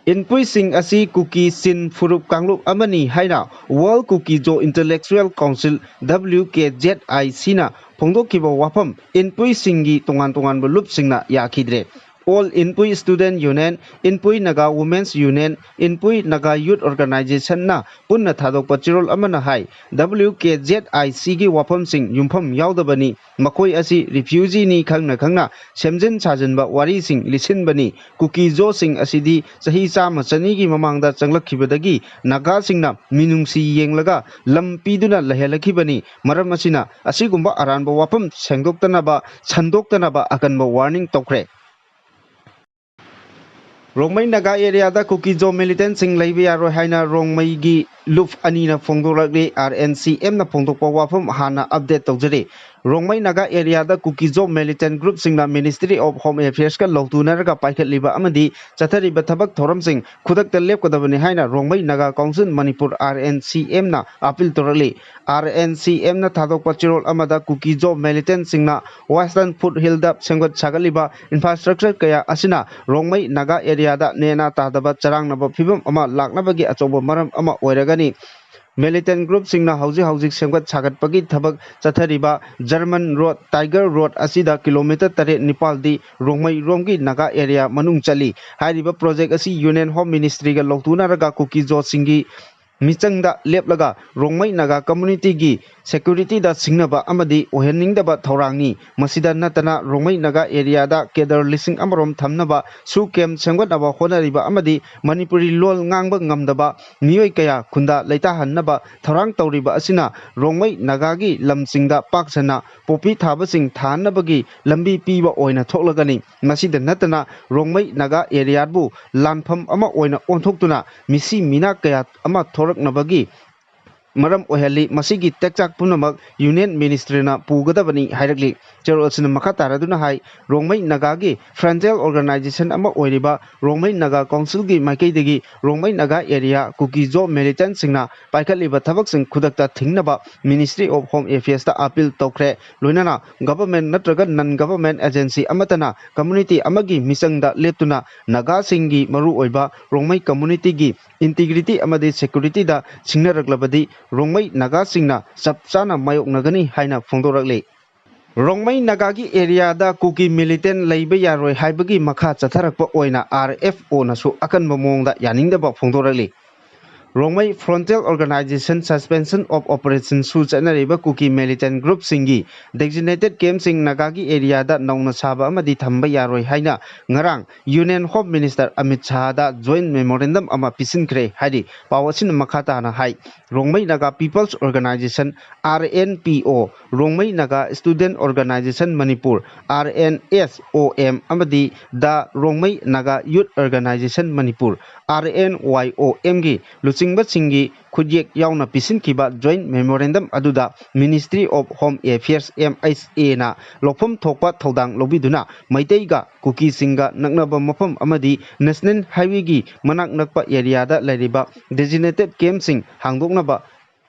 ꯏꯟꯄꯨꯏꯁꯤꯡ ꯑꯁꯤ ꯀꯨꯀꯤ ꯆꯤꯟ ꯐꯨꯔꯨꯞ ꯀꯥꯡꯂꯨꯞ ꯑꯃꯅꯤ ꯍꯥꯏꯅ World Kuki-Zo Intellectual Council, W K Z I Cꯅ ꯐꯣꯡꯗꯣꯛꯈꯤꯕ ꯋꯥꯐꯝ ꯏꯟꯄꯨꯏꯁꯤꯡꯒꯤ ꯇꯣꯉꯥꯟ ꯇꯣꯉꯥꯟꯕ ꯂꯨꯞꯁꯤꯡꯅ ꯌꯥꯈꯤꯗ꯭ꯔꯦ꯫ All Inpui Student Union, Inpui Naga Women's Union, Inpui Naga Youth Organization ꯅ ꯄꯨꯟꯅ ꯊꯥꯗꯣꯛꯄ ꯆꯦꯔꯣꯜ ꯑꯃꯅ ꯍꯥꯏ, W K Z I C ꯒꯤ ꯋꯥꯐꯝꯁꯤꯡ ꯌꯨꯝꯐꯝ ꯌꯥꯎꯗꯕꯅꯤ꯫ ꯃꯈꯣꯏ ꯑꯁꯤ refugee ꯅꯤ ꯈꯪꯅ ꯈꯪꯅ ꯁꯦꯝꯖꯤꯟ ꯁꯥꯖꯤꯟꯕ ꯋꯥꯔꯤꯁꯤꯡ ꯂꯤꯁꯤꯟꯕꯅꯤ꯫ ꯀꯨꯀꯤ-ꯖꯣꯁꯤꯡ ꯑꯁꯤꯗꯤ ꯆꯍꯤ ꯆꯥꯝꯃ ꯆꯅꯤꯒꯤ ꯃꯃꯥꯡꯗ ꯆꯪꯂꯛꯈꯤꯕꯗꯒꯤ ꯅꯥꯒꯥꯁꯤꯡꯅ ꯃꯤꯅꯨꯡꯁꯤ ꯌꯦꯡꯂꯒ ꯂꯝ ꯄꯤꯗꯨꯅ ꯂꯩꯍꯜꯂꯛꯈꯤꯕꯅꯤ꯫ ꯃꯔꯝ ꯑꯁꯤꯅ ꯑꯁꯤꯒꯨꯝꯕ ꯑꯔꯥꯟꯕ ꯋꯥꯐꯝ ꯁꯦꯡꯗꯣꯛꯇꯅꯕ, ꯁꯟꯗꯣꯛꯇꯅꯕ ꯑꯀꯟꯕ warning ꯇꯧꯈ꯭ꯔꯦ꯫ ꯔꯣꯡꯃꯩ ꯅꯥꯒꯥ area ꯗ ꯀꯨꯀꯤ-ꯖꯣ militant ꯁꯤꯡ ꯂꯩꯕ ꯌꯥꯔꯣꯏ ꯍꯥꯏꯅ ꯔꯣꯡꯃꯩꯒꯤ ꯂꯨꯞ ꯑꯅꯤꯅ ꯐꯣꯡꯗꯣꯔꯛꯂꯤ꯫ R N C M ꯅ ꯐꯣꯡꯗꯣꯛꯄ ꯋꯥꯐꯝ ꯍꯥꯟꯅ update ꯇꯧꯖꯔꯤ꯫ ꯔꯣꯡꯃꯩ ꯅꯥꯒꯥ area ꯗ ꯀꯨꯀꯤ-ꯖꯣ militant group ꯁꯤꯡꯅ Ministry of Home Affairs ꯀ ꯂꯧꯇꯨꯅꯔꯒ ꯄꯥꯏꯈꯠꯂꯤꯕ ꯑꯃꯗꯤ ꯆꯠꯊꯔꯤꯕ ꯊꯕꯛ ꯊꯧꯔꯝꯁꯤꯡ ꯈꯨꯗꯛꯇ ꯂꯦꯞꯀꯗꯕꯅꯤ ꯍꯥꯏꯅ Rongmei Naga council Manipur, R N C M ꯅ appeal ꯇꯧꯔꯛꯂꯤ꯫ R N C M ꯅ ꯊꯥꯗꯣꯛꯄ ꯆꯦꯔꯣꯜ ꯑꯃꯗ ꯀꯨꯀꯤ-ꯖꯣ militant ꯁꯤꯡꯅ Western Foothill ꯗ ꯁꯦꯝꯒꯠ ꯁꯥꯒꯠꯂꯤꯕ infrastructure ꯀꯌꯥ ꯑꯁꯤꯅ ꯔꯣꯡꯃꯩ ꯅꯥꯒꯥ area ꯗ ꯅꯦꯅꯥ ꯇꯥꯗꯕ ꯆꯔꯥꯡꯅꯕ ꯐꯤꯕꯝ ꯑꯃ ꯂꯥꯛꯅꯕꯒꯤ ꯑꯆꯧꯕ ꯃꯔꯝ ꯑꯃ ꯑꯣꯏꯔꯒꯅꯤ꯫ Militant group ꯁꯤꯡꯅ ꯍꯧꯖꯤꯛ ꯍꯧꯖꯤꯛ ꯁꯦꯝꯒꯠ ꯁꯥꯒꯠꯄꯒꯤ ꯊꯕꯛ ꯆꯠꯊꯔꯤꯕ German Road, Tiger Road ꯑꯁꯤꯗ kilometre ꯇꯔꯦꯠ ꯅꯤꯄꯥꯜꯗꯤ ꯔꯣꯡꯃꯩ ꯔꯣꯝꯒꯤ ꯅꯥꯒꯥ area ꯃꯅꯨꯡ ꯆꯜꯂꯤ꯫ ꯍꯥꯏꯔꯤꯕ project ꯑꯁꯤ Union Home Ministry ꯒ ꯂꯧꯇꯨꯅꯔꯒ ꯀꯨꯀꯤ-ꯖꯣꯁꯤꯡꯒꯤ ꯃꯤꯆꯪꯗ ꯂꯦꯞꯂꯒ ꯔꯣꯡꯃꯩ ꯅꯥꯒꯥ community ꯒꯤ security ꯗ ꯁꯤꯡꯅꯕ ꯑꯃꯗꯤ ꯑꯣꯏꯍꯟꯅꯤꯡꯗꯕ ꯊꯧꯔꯥꯡꯅꯤ꯫ ꯃꯁꯤꯗ ꯅꯠꯇꯅ ꯔꯣꯡꯃꯩ ꯅꯥꯒꯥ area ꯗ cadre ꯂꯤꯁꯤꯡ ꯑꯃꯔꯣꯝ ꯊꯝꯅꯕ SoO camp ꯁꯦꯝꯒꯠꯅꯕ ꯍꯣꯠꯅꯔꯤꯕ ꯑꯃꯗꯤ ꯃꯅꯤꯄꯨꯔꯤ ꯂꯣꯜ ꯉꯥꯡꯕ ꯉꯝꯗꯕ ꯃꯤꯑꯣꯏ ꯀꯌꯥ ꯈꯨꯟꯗꯥ ꯂꯩꯇꯥꯍꯟꯅꯕ ꯊꯧꯔꯥꯡ ꯇꯧꯔꯤꯕ ꯑꯁꯤꯅ ꯔꯣꯡꯃꯩ ꯅꯥꯒꯥꯒꯤ ꯂꯝꯁꯤꯡꯗ ꯄꯥꯛ ꯁꯟꯅ ꯄꯣꯄꯤ ꯊꯥꯕꯁꯤꯡ ꯊꯥꯅꯕꯒꯤ ꯂꯝꯕꯤ ꯄꯤꯕ ꯑꯣꯏꯅ ꯊꯣꯛꯂꯒꯅꯤ꯫ ꯃꯁꯤꯗ ꯅꯠꯇꯅ ꯔꯣꯡꯃꯩ ꯅꯥꯒꯥ area ꯕꯨ ꯂꯥꯟꯐꯝ ꯑꯃ ꯑꯣꯏꯅ ꯑꯣꯟꯊꯣꯛꯇꯨꯅ ꯃꯤꯁꯤ ꯃꯤꯅꯥ ꯀꯌꯥ ꯑꯃ ꯊꯣꯔꯛꯅꯕꯒꯤ ꯃꯔꯝ ꯑꯣꯏꯍꯜꯂꯤ꯫ ꯃꯁꯤꯒꯤ ꯇꯦꯛꯆꯥꯛ ꯄꯨꯝꯅꯃꯛ Union Ministry ꯅ ꯄꯨꯒꯗꯕꯅꯤ ꯍꯥꯏꯔꯛꯂꯤ꯫ ꯆꯦꯔꯣꯜ ꯑꯁꯤꯅ ꯃꯈꯥ ꯇꯥꯔꯗꯨꯅ ꯍꯥꯏ, ꯔꯣꯡꯃꯩ ꯅꯥꯒꯥꯒꯤ frontal organization ꯑꯃ ꯑꯣꯏꯔꯤꯕ ꯔꯣꯡꯃꯩ ꯅꯥꯒꯥ ꯀꯥꯎꯟꯁꯤꯜꯒꯤ ꯃꯥꯏꯀꯩꯗꯒꯤ ꯔꯣꯡꯃꯩ ꯅꯥꯒꯥ area ꯀꯨꯀꯤ-ꯖꯣ militant ꯁꯤꯡꯅ ꯄꯥꯏꯈꯠꯂꯤꯕ ꯊꯕꯛꯁꯤꯡ ꯈꯨꯗꯛꯇ ꯊꯤꯡꯅꯕ Ministry of Home Affairs ꯇ appeal ꯇꯧꯈ꯭ꯔꯦ꯫ ꯂꯣꯏꯅꯅ government ꯅꯠꯇ꯭ꯔꯒ non government agency ꯑꯃꯠꯇꯅ community ꯑꯃꯒꯤ ꯃꯤꯆꯪꯗ ꯂꯦꯞꯇꯨꯅ ꯅꯥꯒꯥꯁꯤꯡꯒꯤ ꯃꯔꯨꯑꯣꯏꯕ ꯔꯣꯡꯃꯩ community ꯒꯤ integrity ꯑꯃꯗꯤ security ꯗ ꯁꯤꯡꯅꯔꯛꯂꯕꯗꯤ ꯔꯣꯡꯃꯩ ꯅꯥꯒꯥꯁꯤꯡꯅ ꯆꯞ ꯆꯥꯅ ꯃꯥꯌꯣꯛꯅꯒꯅꯤ ꯍꯥꯏꯅ ꯐꯣꯡꯗꯣꯔꯛꯂꯤ꯫ ꯔꯣꯡꯃꯩ ꯅꯥꯒꯥꯒꯤ ꯑꯦꯔꯤꯌꯥꯗ ꯀꯨꯀꯤ ꯃꯤꯂꯤꯇꯦꯟ ꯂꯩꯕ ꯌꯥꯔꯣꯏ ꯍꯥꯏꯕꯒꯤ ꯃꯈꯥ ꯆꯠꯊꯔꯛꯄ ꯑꯣꯏꯅ ꯑꯥꯔ ꯑꯦꯐ ꯑꯣꯅꯁꯨ ꯑꯀꯟꯕ ꯃꯑꯣꯡꯗ ꯌꯥꯅꯤꯡꯗꯕ ꯐꯣꯡꯗꯣꯔꯛꯂꯤ꯫ ꯔꯣꯡꯃꯩ ꯐ꯭ꯔꯣꯟꯇꯦꯜ ꯑꯣꯔꯒꯅꯥꯏꯖꯦꯁꯟ ꯁꯁꯄꯦꯟꯁꯟ ꯑꯣꯐ ꯑꯣꯄꯔꯦꯁꯟꯁꯨ ꯆꯠꯅꯔꯤꯕ ꯀꯨꯀꯤ ꯃꯤꯂꯤꯇꯦꯟ ꯒ꯭ꯔꯨꯞꯁꯤꯡꯒꯤ ꯗꯦꯖꯤꯅꯦꯇꯦꯠ ꯀꯦꯝꯞꯁꯤꯡ ꯅꯥꯒꯥꯒꯤ ꯑꯦꯔꯤꯌꯥꯗ ꯅꯧꯅ ꯁꯥꯕ ꯑꯃꯗꯤ ꯊꯝꯕ ꯌꯥꯔꯣꯏ ꯍꯥꯏꯅ ꯉꯔꯥꯡ ꯌꯨꯅꯤꯌꯟ ꯍꯣꯝ ꯃꯤꯅꯤꯁꯇꯔ ꯑꯃꯤꯠ ꯁꯥꯍꯗ ꯖꯣꯏꯟ ꯃꯦꯃꯣꯔꯦꯟꯗꯝ ꯑꯃ ꯄꯤꯁꯤꯟꯈ꯭ꯔꯦ ꯍꯥꯏꯔꯤ꯫ ꯄꯥꯎ ꯑꯁꯤꯅ ꯃꯈꯥ ꯇꯥꯅ ꯍꯥꯏ, Rongmei Naga peoples organisation, R N P O, Rongmei Naga student organisation Manipur, R N S O M, ꯑꯃꯗꯤ the Rongmei Naga youth organisation Manipur, R N Y O ꯑꯦꯝꯒꯤ ꯂꯨꯆꯤꯡꯕꯁꯤꯡꯒꯤ ꯈꯨꯠꯌꯦꯛ ꯌꯥꯎꯅ ꯄꯤꯁꯤꯟꯈꯤꯕ ꯖꯣꯏꯟ ꯃꯦꯃꯣꯔꯦꯟꯗꯝ ꯑꯗꯨꯗ ministry of home affairs, M H ꯑꯦꯅ ꯂꯧꯐꯝ ꯊꯣꯛꯄ ꯊꯧꯗꯥꯡ ꯂꯧꯕꯤꯗꯨꯅ ꯃꯩꯇꯩꯒ ꯀꯨꯀꯤꯁꯤꯡꯒ ꯅꯛꯅꯕ ꯃꯐꯝ ꯑꯃꯗꯤ ꯅꯦꯁꯅꯦꯜ ꯍꯥꯏꯋꯦꯒꯤ ꯃꯅꯥꯛ ꯅꯛꯄ ꯑꯦꯔꯤꯌꯥꯗ ꯂꯩꯔꯤꯕ ꯗꯦꯖꯤꯅꯦꯇꯦꯠ ꯀꯦꯝꯞꯁꯤꯡ ꯍꯥꯡꯗꯣꯛꯅꯕ,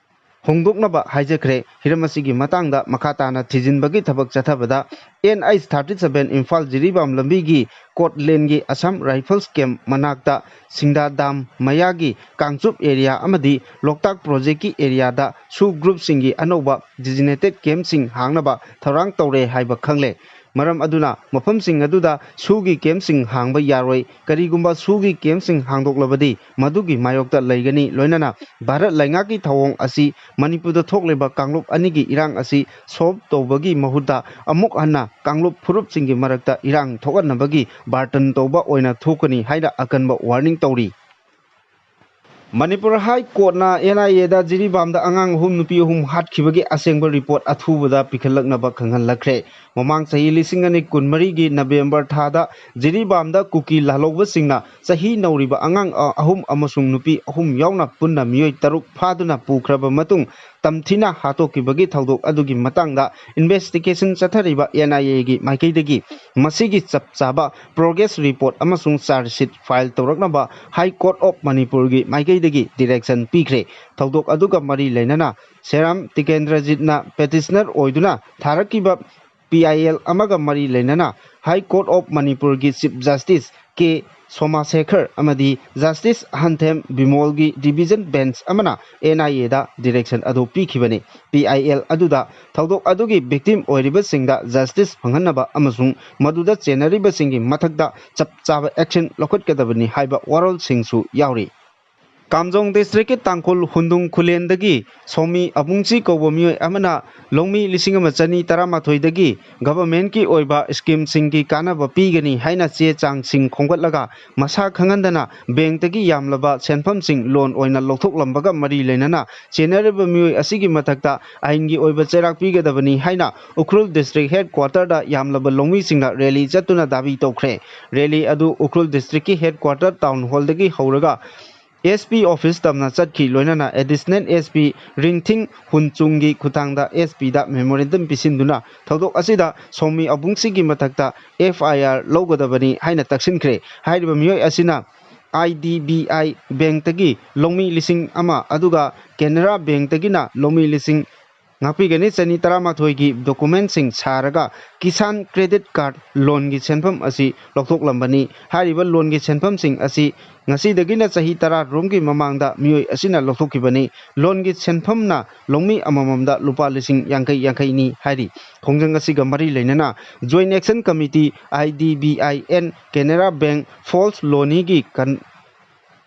ꯍꯣꯡꯗꯣꯛꯅꯕ ꯍꯥꯏꯖꯈ꯭ꯔꯦ꯫ ꯍꯤꯔꯝ ꯑꯁꯤꯒꯤ ꯃꯇꯥꯡꯗ ꯃꯈꯥ ꯇꯥꯅ ꯊꯤꯖꯤꯟꯕꯒꯤ ꯊꯕꯛ ꯆꯠꯊꯕꯗ N H thirty seven Imphal Jiribam ꯂꯝꯕꯤꯒꯤ ꯀꯣꯠꯂꯦꯟꯒꯤ ꯑꯁꯥꯝ ꯔꯥꯏꯐꯜꯁ ꯀꯦꯝꯞ ꯃꯅꯥꯛꯇ ꯁꯤꯡꯗꯥ ꯗꯥꯝ ꯃꯌꯥꯒꯤ ꯀꯥꯡꯆꯨꯞ ꯑꯦꯔꯤꯌꯥ ꯑꯃꯗꯤ ꯂꯣꯛꯇꯥꯛ ꯄ꯭ꯔꯣꯖꯦꯛꯀꯤ ꯑꯦꯔꯤꯌꯥꯗ ꯁꯨ ꯒ꯭ꯔꯨꯞꯁꯤꯡꯒꯤ ꯑꯅꯧꯕ ꯗꯤꯖꯤꯅꯦꯇꯦꯠ ꯀꯦꯝꯞꯁꯤꯡ ꯍꯥꯡꯅꯕ ꯊꯧꯔꯥꯡ ꯇꯧꯔꯦ ꯍꯥꯏꯕ ꯈꯪꯂꯦ꯫ ꯃꯔꯝ ꯑꯗꯨꯅ ꯃꯐꯝꯁꯤꯡ ꯑꯗꯨꯗ ꯁꯨꯒꯤ ꯀꯦꯝꯞꯁꯤꯡ ꯍꯥꯡꯕ ꯌꯥꯔꯣꯏ꯫ ꯀꯔꯤꯒꯨꯝꯕ ꯁꯨꯒꯤ ꯀꯦꯝꯞꯁꯤꯡ ꯍꯥꯡꯗꯣꯛꯂꯕꯗꯤ ꯃꯗꯨꯒꯤ ꯃꯥꯌꯣꯛꯇ ꯂꯩꯒꯅꯤ꯫ ꯂꯣꯏꯅꯅ ꯚꯥꯔꯠ ꯂꯩꯉꯥꯛꯀꯤ ꯊꯧꯑꯣꯡ ꯑꯁꯤ ꯃꯅꯤꯄꯨꯔꯗ ꯊꯣꯛꯂꯤꯕ ꯀꯥꯡꯂꯨꯞ ꯑꯅꯤꯒꯤ ꯏꯔꯥꯡ ꯑꯁꯤ ꯁꯣꯜꯕ ꯇꯧꯕꯒꯤ ꯃꯍꯨꯠꯇ ꯑꯃꯨꯛ ꯍꯟꯅ ꯀꯥꯡꯂꯨꯞ ꯐꯨꯔꯨꯞꯁꯤꯡꯒꯤ ꯃꯔꯛꯇ ꯏꯔꯥꯡ ꯊꯣꯛꯍꯟꯅꯕꯒꯤ ꯕꯥꯔꯇꯟ ꯇꯧꯕ ꯑꯣꯏꯅ ꯊꯣꯛꯀꯅꯤ ꯍꯥꯏꯅ ꯑꯀꯟꯕ ꯋꯥꯔꯅꯤꯡ ꯇꯧꯔꯤ꯫ ꯃꯅꯤꯄꯨꯔ ꯍꯥꯏ ꯀꯣꯔꯠꯅ ꯑꯦꯟ ꯑꯥꯏ ꯑꯦꯗ ꯖꯤꯔꯤꯕꯥꯝꯗ ꯑꯉꯥꯡ ꯑꯍꯨꯝ, ꯅꯨꯄꯤ ꯑꯍꯨꯝ ꯍꯥꯠꯈꯤꯕꯒꯤ ꯑꯁꯦꯡꯕ ꯔꯤꯄꯣꯔꯠ ꯑꯊꯨꯕꯗ ꯄꯤꯈꯠꯂꯛꯅꯕ ꯈꯪꯍꯜꯂꯛꯈ꯭ꯔꯦ꯫ ꯃꯃꯥꯡ ꯆꯍꯤ ꯂꯤꯁꯤꯡ ꯑꯅꯤ ꯀꯨꯟꯃꯔꯤꯒꯤ ꯅꯕꯦꯝꯕꯔ ꯊꯥꯗ ꯖꯤꯔꯤꯕꯥꯝꯗ ꯀꯨꯀꯤ ꯂꯥꯜꯍꯧꯕꯁꯤꯡꯅ ꯆꯍꯤ ꯅꯧꯔꯤꯕ ꯑꯉꯥꯡ ꯑ-, ꯑꯍꯨꯝ ꯑꯃꯁꯨꯡ ꯅꯨꯄꯤ ꯑꯍꯨꯝ ꯌꯥꯎꯅ ꯄꯨꯟꯅ ꯃꯤꯑꯣꯏ ꯇꯔꯨꯛ ꯐꯥꯗꯨꯅ ꯄꯨꯈ꯭ꯔꯕ ꯃꯇꯨꯡ, ꯇꯝꯊꯤꯅ ꯍꯥꯠꯇꯣꯛꯈꯤꯕꯒꯤ ꯊꯧꯗꯣꯛ ꯑꯗꯨꯒꯤ ꯃꯇꯥꯡꯗ ꯏꯟꯚꯦꯁꯇꯤꯒꯦꯁꯟ ꯆꯠꯊꯔꯤꯕ ꯑꯦꯟ ꯑꯥꯏ ꯑꯦꯒꯤ ꯃꯥꯏꯀꯩꯗꯒꯤ ꯃꯁꯤꯒꯤ ꯆꯞ ꯆꯥꯕ ꯄ꯭ꯔꯣꯒ꯭ꯔꯦꯁ ꯔꯤꯄꯣꯔꯠ ꯑꯃꯁꯨꯡ ꯆꯥꯔꯖ ꯁꯤꯠ ꯐꯥꯏꯜ ꯇꯧꯔꯛꯅꯕ ꯍꯥꯏ ꯀꯣꯔꯠ ꯑꯣꯐ ꯃꯅꯤꯄꯨꯔꯒꯤ ꯃꯥꯏꯀꯩꯗꯒꯤ ꯗꯤꯔꯦꯛꯁꯟ ꯄꯤꯈ꯭ꯔꯦ꯫ ꯊꯧꯗꯣꯛ ꯑꯗꯨꯒ ꯃꯔꯤ ꯂꯩꯅꯅ ꯁꯦꯔꯥꯝ ꯇꯤꯀꯦꯟꯗ꯭ꯔꯖꯤꯠꯅ ꯄꯦꯇꯤꯁꯅꯔ ꯑꯣꯏꯗꯨꯅ ꯊꯥꯔꯛꯈꯤꯕ ꯄꯤ ꯑꯥꯏ ꯑꯦꯜ ꯑꯃꯒ ꯃꯔꯤ ꯂꯩꯅꯅ High Court of ꯃꯅꯤꯄꯨꯔꯒꯤ Chief Justice ꯀꯦ ꯁꯣꯃꯥꯁꯦꯈꯔ ꯑꯃꯗꯤ Justice ꯑꯍꯟꯊꯦꯝ ꯕꯤꯃꯣꯜꯒꯤ division bench ꯑꯃꯅ ꯑꯦꯟ ꯑꯥꯏ ꯑꯦꯗ direction ꯑꯗꯨ ꯄꯤꯈꯤꯕꯅꯤ꯫ ꯄꯤ ꯑꯥꯏ ꯑꯦꯜ ꯑꯗꯨꯗ ꯊꯧꯗꯣꯛ ꯑꯗꯨꯒꯤ victim ꯑꯣꯏꯔꯤꯕꯁꯤꯡꯗ justice ꯐꯪꯍꯟꯅꯕ ꯑꯃꯁꯨꯡ ꯃꯗꯨꯗ ꯆꯦꯟꯅꯔꯤꯕꯁꯤꯡꯒꯤ ꯃꯊꯛꯇ ꯆꯞ ꯆꯥꯕ action ꯂꯧꯈꯠꯀꯗꯕꯅꯤ ꯍꯥꯏꯕ ꯋꯥꯔꯣꯜꯁꯤꯡꯁꯨ ꯌꯥꯎꯔꯤ꯫ ꯀꯥꯝꯖꯣꯡ districtꯀꯤ ꯇꯥꯡꯈꯨꯜ ꯍꯨꯟꯗꯨꯡ ꯈꯨꯂꯦꯟꯗꯒꯤ ꯁꯣꯃꯤ ꯑꯕꯨꯡꯁꯤ ꯀꯧꯕ ꯃꯤꯑꯣꯏ ꯑꯃꯅ ꯂꯧꯃꯤ ꯂꯤꯁꯤꯡ ꯑꯃ ꯆꯅꯤ ꯇꯔꯥꯃꯥꯊꯣꯏꯗꯒꯤ governmentꯀꯤ ꯑꯣꯏꯕ schemeꯁꯤꯡꯒꯤ ꯀꯥꯟꯅꯕ ꯄꯤꯒꯅꯤ ꯍꯥꯏꯅ ꯆꯦ ꯆꯥꯡꯁꯤꯡ ꯈꯣꯝꯒꯠꯂꯒ ꯃꯁꯥ ꯈꯪꯍꯟꯗꯅ bankꯇꯒꯤ ꯌꯥꯝꯂꯕ ꯁꯦꯟꯐꯝꯁꯤꯡ loan ꯑꯣꯏꯅ ꯂꯧꯊꯣꯛꯂꯝꯕꯒ ꯃꯔꯤ ꯂꯩꯅꯅ ꯆꯦꯟꯅꯔꯤꯕ ꯃꯤꯑꯣꯏ ꯑꯁꯤꯒꯤ ꯃꯊꯛꯇ ꯑꯥꯏꯟꯒꯤ ꯑꯣꯏꯕ ꯆꯩꯔꯥꯛ ꯄꯤꯒꯗꯕꯅꯤ ꯍꯥꯏꯅ ꯎꯈ꯭ꯔꯨꯜ district headquarterꯗ ꯌꯥꯝꯂꯕ ꯂꯧꯃꯤꯁꯤꯡꯅ rally ꯆꯠꯇꯨꯅ ꯗꯥꯕꯤ ꯇꯧꯈ꯭ꯔꯦ꯫ Rally ꯑꯗꯨ ꯎꯈ꯭ꯔꯨꯜ districtꯀꯤ headquarter town hallꯗꯒꯤ ꯍꯧꯔꯒ S P office ꯇꯝꯅ ꯆꯠꯈꯤ꯫ ꯂꯣꯏꯅꯅ Additional S P ꯔꯤꯡꯊꯤꯡ ꯍꯨꯟꯆꯨꯡꯒꯤ ꯈꯨꯠꯊꯥꯡꯗ S Pꯗ memorandum ꯄꯤꯁꯤꯟꯗꯨꯅ ꯊꯧꯗꯣꯛ ꯑꯁꯤꯗ ꯁꯣꯃꯤ ꯑꯕꯨꯡꯁꯤꯒꯤ ꯃꯊꯛꯇ F I R ꯂꯧꯒꯗꯕꯅꯤ ꯍꯥꯏꯅ ꯇꯛꯁꯤꯟꯈ꯭ꯔꯦ꯫ ꯍꯥꯏꯔꯤꯕ ꯃꯤꯑꯣꯏ ꯑꯁꯤꯅ I D B I bankꯇꯒꯤ ꯂꯧꯃꯤ ꯂꯤꯁꯤꯡ ꯑꯃ ꯑꯗꯨꯒ Canara bankꯇꯒꯤꯅ ꯂꯧꯃꯤ ꯂꯤꯁꯤꯡ ꯉꯥꯛꯄꯤꯒꯅꯤ ꯆꯅꯤ ꯇꯔꯥꯃꯥꯊꯣꯏꯒꯤ documentꯁꯤꯡ ꯁꯥꯔꯒ ꯀꯤꯁꯥꯟ credit card loanꯒꯤ ꯁꯦꯟꯐꯝ ꯑꯁꯤ ꯂꯧꯊꯣꯛꯂꯝꯕꯅꯤ꯫ ꯍꯥꯏꯔꯤꯕ loanꯒꯤ ꯁꯦꯟꯐꯝꯁꯤꯡ ꯑꯁꯤ ꯉꯁꯤꯗꯒꯤꯅ ꯆꯍꯤ ꯇꯔꯥꯔꯣꯝꯒꯤ ꯃꯃꯥꯡꯗ ꯃꯤꯑꯣꯏ ꯑꯁꯤꯅ ꯂꯧꯊꯣꯛꯈꯤꯕꯅꯤ꯫ Loanꯒꯤ ꯁꯦꯟꯐꯝꯅ ꯂꯧꯃꯤ ꯑꯃꯃꯝꯗ ꯂꯨꯄꯥ ꯂꯤꯁꯤꯡ ꯌꯥꯡꯈꯩ ꯌꯥꯡꯈꯩꯅꯤ ꯍꯥꯏꯔꯤ꯫ ꯈꯣꯡꯖꯪ ꯑꯁꯤꯒ ꯃꯔꯤ ꯂꯩꯅꯅ Joint Action Committee, I D B I and Canara Bank false loaneeꯒꯤ ꯀꯟ-,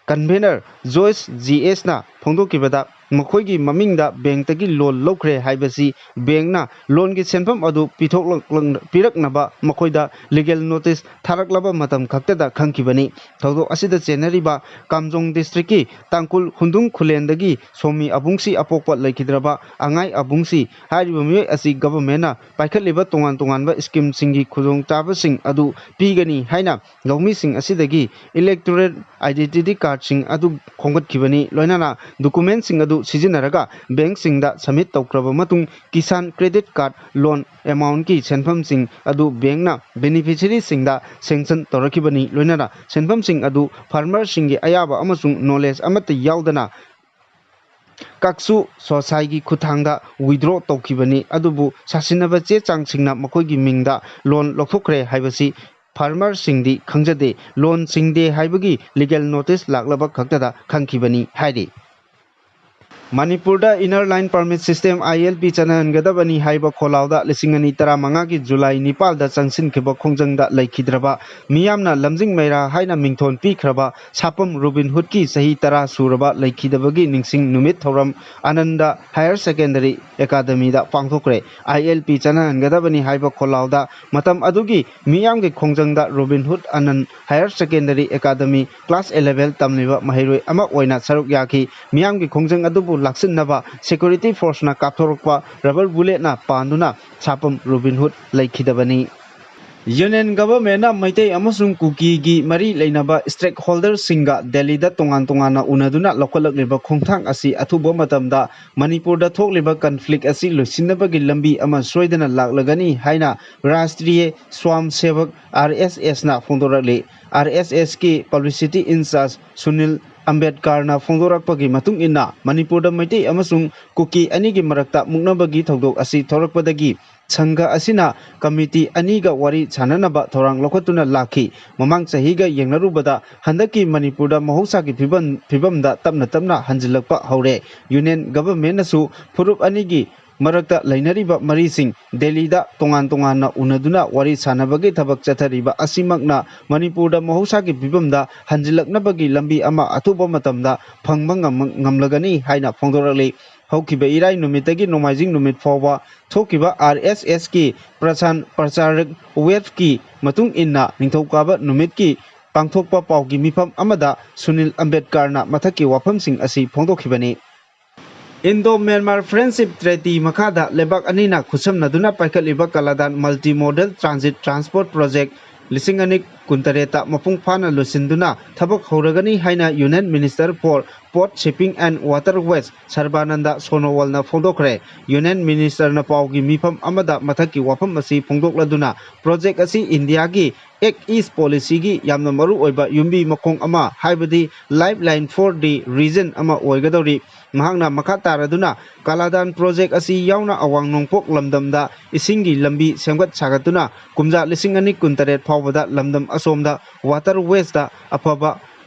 convener ꯖꯣꯏꯁ ꯖꯤ ꯑꯦꯁꯅ ꯐꯣꯡꯗꯣꯛꯈꯤꯕꯗ, ꯃꯈꯣꯏꯒꯤ ꯃꯃꯤꯡꯗ bankꯇꯒꯤ loan ꯂꯧꯈ꯭ꯔꯦ ꯍꯥꯏꯕꯁꯤ bankꯅ loanꯒꯤ ꯁꯦꯟꯐꯝ ꯑꯗꯨ ꯄꯤꯊꯣꯛꯂꯛ-, ꯄꯤꯔꯛꯅꯕ ꯃꯈꯣꯏꯗ legal notice ꯊꯥꯔꯛꯂꯕ ꯃꯇꯝ ꯈꯛꯇꯗ ꯈꯪꯈꯤꯕꯅꯤ꯫ ꯊꯧꯗꯣꯛ ꯑꯁꯤꯗ ꯆꯦꯟꯅꯔꯤꯕ ꯀꯥꯝꯖꯣꯡ districtꯀꯤ ꯇꯥꯡꯀꯨꯜ ꯍꯨꯟꯗꯨꯡ ꯈꯨꯂꯦꯟꯗꯒꯤ ꯁꯣꯃꯤ ꯑꯕꯨꯡꯁꯤ ꯑꯄꯣꯛꯄ ꯂꯩꯈꯤꯗ꯭ꯔꯕ ꯑꯉꯥꯏ ꯑꯕꯨꯡꯁꯤ ꯍꯥꯏꯔꯤꯕ ꯃꯤꯑꯣꯏ ꯑꯁꯤ governmentꯅ ꯄꯥꯏꯈꯠꯂꯤꯕ ꯇꯣꯉꯥꯟ ꯇꯣꯉꯥꯟꯕ schemeꯁꯤꯡꯒꯤ ꯈꯨꯗꯣꯡꯆꯥꯕꯁꯤꯡ ꯑꯗꯨ ꯄꯤꯒꯅꯤ ꯍꯥꯏꯅ ꯂꯧꯃꯤꯁꯤꯡ ꯑꯁꯤꯗꯒꯤ electoral identity cardꯁꯤꯡ ꯑꯗꯨ ꯈꯣꯝꯒꯠꯈꯤꯕꯅꯤ꯫ ꯂꯣꯏꯅꯅ documentꯁꯤꯡ ꯑꯗꯨ ꯁꯤꯖꯤꯟꯅꯔꯒ bankꯁꯤꯡꯗ submit ꯇꯧꯈ꯭ꯔꯕ ꯃꯇꯨꯡ ꯀꯤꯁꯥꯟ credit card loan amountꯀꯤ ꯁꯦꯟꯐꯝꯁꯤꯡ ꯑꯗꯨ bankꯅ beneficiaryꯁꯤꯡꯗ sanction ꯇꯧꯔꯛꯈꯤꯕꯅꯤ꯫ ꯂꯣꯏꯅꯅ ꯁꯦꯟꯐꯝꯁꯤꯡ ꯑꯗꯨ farmerꯁꯤꯡꯒꯤ ꯑꯌꯥꯕ ꯑꯃꯁꯨꯡ knowledge ꯑꯃꯠꯇ ꯌꯥꯎꯗꯅ ꯀꯛꯁꯨ ꯁꯣꯁꯥꯏꯒꯤ ꯈꯨꯠꯊꯥꯡꯗ ꯋꯤꯗ꯭ꯔꯣ ꯇꯧꯈꯤꯕꯅꯤ꯫ ꯑꯗꯨꯕꯨ ꯁꯥꯁꯤꯟꯅꯕ ꯆꯦ ꯆꯥꯡꯁꯤꯡꯅ ꯃꯈꯣꯏꯒꯤ ꯃꯤꯡꯗ ꯂꯣꯟ ꯂꯧꯊꯣꯛꯈ꯭ꯔꯦ ꯍꯥꯏꯕꯁꯤ ꯐꯥꯔꯃꯔꯁꯤꯡꯗꯤ ꯈꯪꯖꯗꯦ꯫ ꯂꯣꯟ ꯁꯤꯡꯗꯦ ꯍꯥꯏꯕꯒꯤ ꯂꯤꯒꯦꯜ ꯅꯣꯇꯤꯁ ꯂꯥꯛꯂꯕ ꯈꯛꯇꯗ ꯈꯪꯈꯤꯕꯅꯤ ꯍꯥꯏꯔꯤ꯫ ꯃꯅꯤꯄꯨꯔꯗ ꯏꯅꯔ ꯂꯥꯏꯟ ꯄꯔꯃꯤꯠ ꯁꯤꯁꯇꯦꯝ, ꯑꯥꯏ ꯑꯦꯜ ꯄꯤ, ꯆꯠꯅꯍꯟꯒꯗꯕꯅꯤ ꯍꯥꯏꯕ ꯈꯣꯜꯂꯥꯎꯗ ꯂꯤꯁꯤꯡ ꯑꯅꯤ ꯇꯔꯥꯃꯉꯥꯒꯤ ꯖꯨꯂꯥꯏ ꯅꯤꯄꯥꯜꯗ ꯆꯪꯁꯤꯟꯈꯤꯕ ꯈꯣꯡꯖꯪꯗ ꯂꯩꯈꯤꯗ꯭ꯔꯕ, ꯃꯤꯌꯥꯝꯅ ꯂꯝꯖꯤꯡ ꯃꯩꯔꯥ ꯍꯥꯏꯅ ꯃꯤꯡꯊꯣꯟ ꯄꯤꯈ꯭ꯔꯕ ꯁꯥꯄꯝ ꯔꯣꯕꯤꯟ ꯍꯨꯗꯀꯤ ꯆꯍꯤ ꯇꯔꯥ ꯁꯨꯔꯕ ꯂꯩꯈꯤꯗꯕꯒꯤ ꯅꯤꯡꯁꯤꯡ ꯅꯨꯃꯤꯠ ꯊꯧꯔꯝ ꯑꯅꯟꯗ ꯍꯥꯌꯔ ꯁꯦꯀꯦꯟꯗꯔꯤ ꯑꯦꯀꯥꯗꯃꯤꯗ ꯄꯥꯡꯊꯣꯛꯈ꯭ꯔꯦ꯫ ꯑꯥꯏ ꯑꯦꯜ ꯄꯤ ꯆꯠꯅꯍꯟꯒꯗꯕꯅꯤ ꯍꯥꯏꯕ ꯈꯣꯜꯂꯥꯎꯗ ꯃꯇꯝ ꯑꯗꯨꯒꯤ ꯃꯤꯌꯥꯝꯒꯤ ꯈꯣꯡꯖꯪꯗ Robin Hood Anand higher secondary academy class eleven ꯇꯝꯂꯤꯕ ꯃꯍꯩꯔꯣꯏ ꯑꯃ ꯑꯣꯏꯅ ꯁꯔꯨꯛ ꯌꯥꯈꯤ꯫ ꯃꯤꯌꯥꯝꯒꯤ ꯈꯣꯡꯖꯪ ꯑꯗꯨꯕꯨ ꯂꯥꯛꯁꯤꯟꯅꯕ ꯁꯦꯀ꯭ꯌꯨꯔꯤꯇꯤ ꯐꯣꯔꯁꯅ ꯀꯥꯞꯊꯣꯔꯛꯄ ꯔꯕꯔ ꯕꯨꯂꯦꯠꯅ ꯄꯥꯟꯗꯨꯅ ꯁꯥꯄꯝ ꯔꯣꯕꯤꯟ ꯍꯨꯗ ꯂꯩꯈꯤꯗꯕꯅꯤ꯫ ꯌꯨꯅꯤꯌꯟ ꯒꯚꯔꯟꯃꯦꯟꯠꯅ ꯃꯩꯇꯩ ꯑꯃꯁꯨꯡ ꯀꯨꯀꯤꯒꯤ ꯃꯔꯤ ꯂꯩꯅꯕ ꯁ꯭ꯇꯦꯛ ꯍꯣꯜꯗꯔꯁꯤꯡꯒ ꯗꯦꯜꯂꯤꯗ ꯇꯣꯉꯥꯟ ꯇꯣꯉꯥꯟꯅ ꯎꯅꯗꯨꯅ ꯂꯧꯈꯠꯂꯛꯂꯤꯕ ꯈꯣꯡꯊꯥꯡ ꯑꯁꯤ ꯑꯊꯨꯕ ꯃꯇꯝꯗ ꯃꯅꯤꯄꯨꯔꯗ ꯊꯣꯛꯂꯤꯕ ꯀꯟꯐ꯭ꯂꯤꯛ ꯑꯁꯤ ꯂꯣꯏꯁꯤꯟꯅꯕꯒꯤ ꯂꯝꯕꯤ ꯑꯃ ꯁꯣꯏꯗꯅ ꯂꯥꯛꯂꯒꯅꯤ ꯍꯥꯏꯅ ꯔꯥꯁꯇ꯭ꯔꯤꯌ ꯁ꯭ꯋꯥꯝ ꯁꯦꯚꯛ, ꯑꯥꯔ ꯑꯦꯁ ꯑꯦꯁꯅ ꯐꯣꯡꯗꯣꯔꯛꯂꯤ꯫ ꯑꯥꯔ ꯑꯦꯁ ꯑꯦꯁꯀꯤ ꯄꯕ꯭ꯂꯤꯁꯤꯇꯤ ꯏꯟꯆꯥꯔꯖ ꯁꯨꯅꯤꯜ ꯑꯝꯕꯦꯗꯀꯔꯅ ꯐꯣꯡꯗꯣꯔꯛꯄꯒꯤ ꯃꯇꯨꯡ ꯏꯟꯅ, ꯃꯅꯤꯄꯨꯔꯗ ꯃꯩꯇꯩ ꯑꯃꯁꯨꯡ ꯀꯨꯀꯤ ꯑꯅꯤꯒꯤ ꯃꯔꯛꯇ ꯃꯨꯛꯅꯕꯒꯤ ꯊꯧꯗꯣꯛ ꯑꯁꯤ ꯊꯣꯔꯛꯄꯗꯒꯤ ꯁꯪꯘ ꯑꯁꯤꯅ ꯀꯃꯤꯇꯤ ꯑꯅꯤꯒ ꯋꯥꯔꯤ ꯁꯥꯅꯅꯕ ꯊꯧꯔꯥꯡ ꯂꯧꯈꯠꯇꯨꯅ ꯂꯥꯛꯈꯤ꯫ ꯃꯃꯥꯡ ꯆꯍꯤꯒ ꯌꯦꯡꯅꯔꯨꯕꯗ ꯍꯟꯗꯛꯀꯤ ꯃꯅꯤꯄꯨꯔꯗ ꯃꯍꯧꯁꯥꯒꯤ ꯐꯤꯕꯝ, ꯐꯤꯕꯝꯗ ꯇꯞꯅ ꯇꯞꯅ ꯍꯟꯖꯤꯜꯂꯛꯄ ꯍꯧꯔꯦ꯫ ꯌꯨꯅꯤꯌꯟ ꯒꯚꯔꯟꯃꯦꯟꯠꯅꯁꯨ ꯐꯨꯔꯨꯞ ꯑꯅꯤꯒꯤ ꯃꯔꯛꯇ ꯂꯩꯅꯔꯤꯕ ꯃꯔꯤꯁꯤꯡ ꯗꯦꯜꯂꯤꯗ ꯇꯣꯉꯥꯟ ꯇꯣꯉꯥꯟꯅ ꯎꯅꯗꯨꯅ ꯋꯥꯔꯤ ꯁꯥꯅꯕꯒꯤ ꯊꯕꯛ ꯆꯠꯊꯔꯤꯕ ꯑꯁꯤꯃꯛꯅ ꯃꯅꯤꯄꯨꯔꯗ ꯃꯍꯧꯁꯥꯒꯤ ꯐꯤꯕꯝꯗ ꯍꯟꯖꯤꯜꯂꯛꯅꯕꯒꯤ ꯂꯝꯕꯤ ꯑꯃ ꯑꯊꯨꯕ ꯃꯇꯝꯗ ꯐꯪꯕ ꯉꯝ-, ꯉꯝꯂꯒꯅꯤ ꯍꯥꯏꯅ ꯐꯣꯡꯗꯣꯔꯛꯂꯤ꯫ ꯍꯧꯈꯤꯕ ꯏꯔꯥꯏ ꯅꯨꯃꯤꯠꯇꯒꯤ ꯅꯣꯡꯃꯥꯏꯖꯤꯡ ꯅꯨꯃꯤꯠ ꯐꯥꯎꯕ ꯊꯣꯛꯈꯤꯕ ꯑꯥꯔ ꯑꯦꯁ ꯑꯦꯁꯀꯤ ꯄ꯭ꯔꯁꯥꯟ ꯄ꯭ꯔꯆꯥꯔꯛ ꯋꯦꯕꯀꯤ ꯃꯇꯨꯡ ꯏꯟꯅ, ꯅꯤꯡꯊꯧꯀꯥꯕ ꯅꯨꯃꯤꯠꯀꯤ ꯄꯥꯡꯊꯣꯛꯄ ꯄꯥꯎꯒꯤ ꯃꯤꯐꯝ ꯑꯃꯗ ꯁꯨꯅꯤꯜ ꯑꯝꯕꯦꯗꯀꯔꯅ ꯃꯊꯛꯀꯤ ꯋꯥꯐꯝꯁꯤꯡ ꯑꯁꯤ ꯐꯣꯡꯗꯣꯛꯈꯤꯕꯅꯤ꯫ ꯏꯟꯗꯣ ꯃ꯭ꯌꯥꯟꯃꯥꯔ ꯐ꯭ꯔꯦꯟꯗꯁꯤꯞ ꯇ꯭ꯔꯦꯇꯤ ꯃꯈꯥꯗ ꯂꯩꯕꯥꯛ ꯑꯅꯤꯅ ꯈꯨꯠꯁꯝꯅꯗꯨꯅ ꯄꯥꯏꯈꯠꯂꯤꯕ Kaladan multi modal transit transport project ꯂꯤꯁꯤꯡ ꯑꯅꯤ ꯀꯨꯟꯇꯔꯦꯠꯇ ꯃꯄꯨꯡ ꯐꯥꯅ ꯂꯣꯏꯁꯤꯟꯗꯨꯅ ꯊꯕꯛ ꯍꯧꯔꯒꯅꯤ ꯍꯥꯏꯅ union minister for Port, Shipping and Waterways Sarbananda ꯁꯣꯅꯣꯋꯥꯜꯅ ꯐꯣꯡꯗꯣꯛꯈ꯭ꯔꯦ꯫ ꯌꯨꯅꯤꯌꯟ ꯃꯤꯅꯤꯁꯇꯔꯅ ꯄꯥꯎꯒꯤ ꯃꯤꯐꯝ ꯑꯃꯗ ꯃꯊꯛꯀꯤ ꯋꯥꯐꯝ ꯑꯁꯤ ꯐꯣꯡꯗꯣꯛꯂꯗꯨꯅ, ꯄ꯭ꯔꯣꯖꯦꯛ ꯑꯁꯤ ꯏꯟꯗꯤꯌꯥꯒꯤ ꯑꯦꯛ ꯏꯁ ꯄꯣꯂꯤꯁꯤꯒꯤ ꯌꯥꯝꯅ ꯃꯔꯨ ꯑꯣꯏꯕ ꯌꯨꯝꯕꯤ ꯃꯈꯣꯡ ꯑꯃ, ꯍꯥꯏꯕꯗꯤ lifeline for the region ꯑꯃ ꯑꯣꯏꯒꯗꯧꯔꯤ꯫ ꯃꯍꯥꯛꯅ ꯃꯈꯥ ꯇꯥꯔꯗꯨꯅ, ꯀꯥꯂꯥꯗꯥꯟ ꯄ꯭ꯔꯣꯖꯦꯛ ꯑꯁꯤ ꯌꯥꯎꯅ ꯑꯋꯥꯡ ꯅꯣꯡꯄꯣꯛ ꯂꯝꯗꯝꯗ ꯏꯁꯤꯡꯒꯤ ꯂꯝꯕꯤ ꯁꯦꯝꯒꯠ ꯁꯥꯒꯠꯇꯨꯅ ꯀꯨꯝꯖꯥ ꯂꯤꯁꯤꯡ ꯑꯅꯤ ꯀꯨꯟꯇꯔꯦꯠ ꯐꯥꯎꯕꯗ ꯂꯝꯗꯝ ꯑꯁꯣꯝꯗ waterways ꯇ ꯑꯐꯕ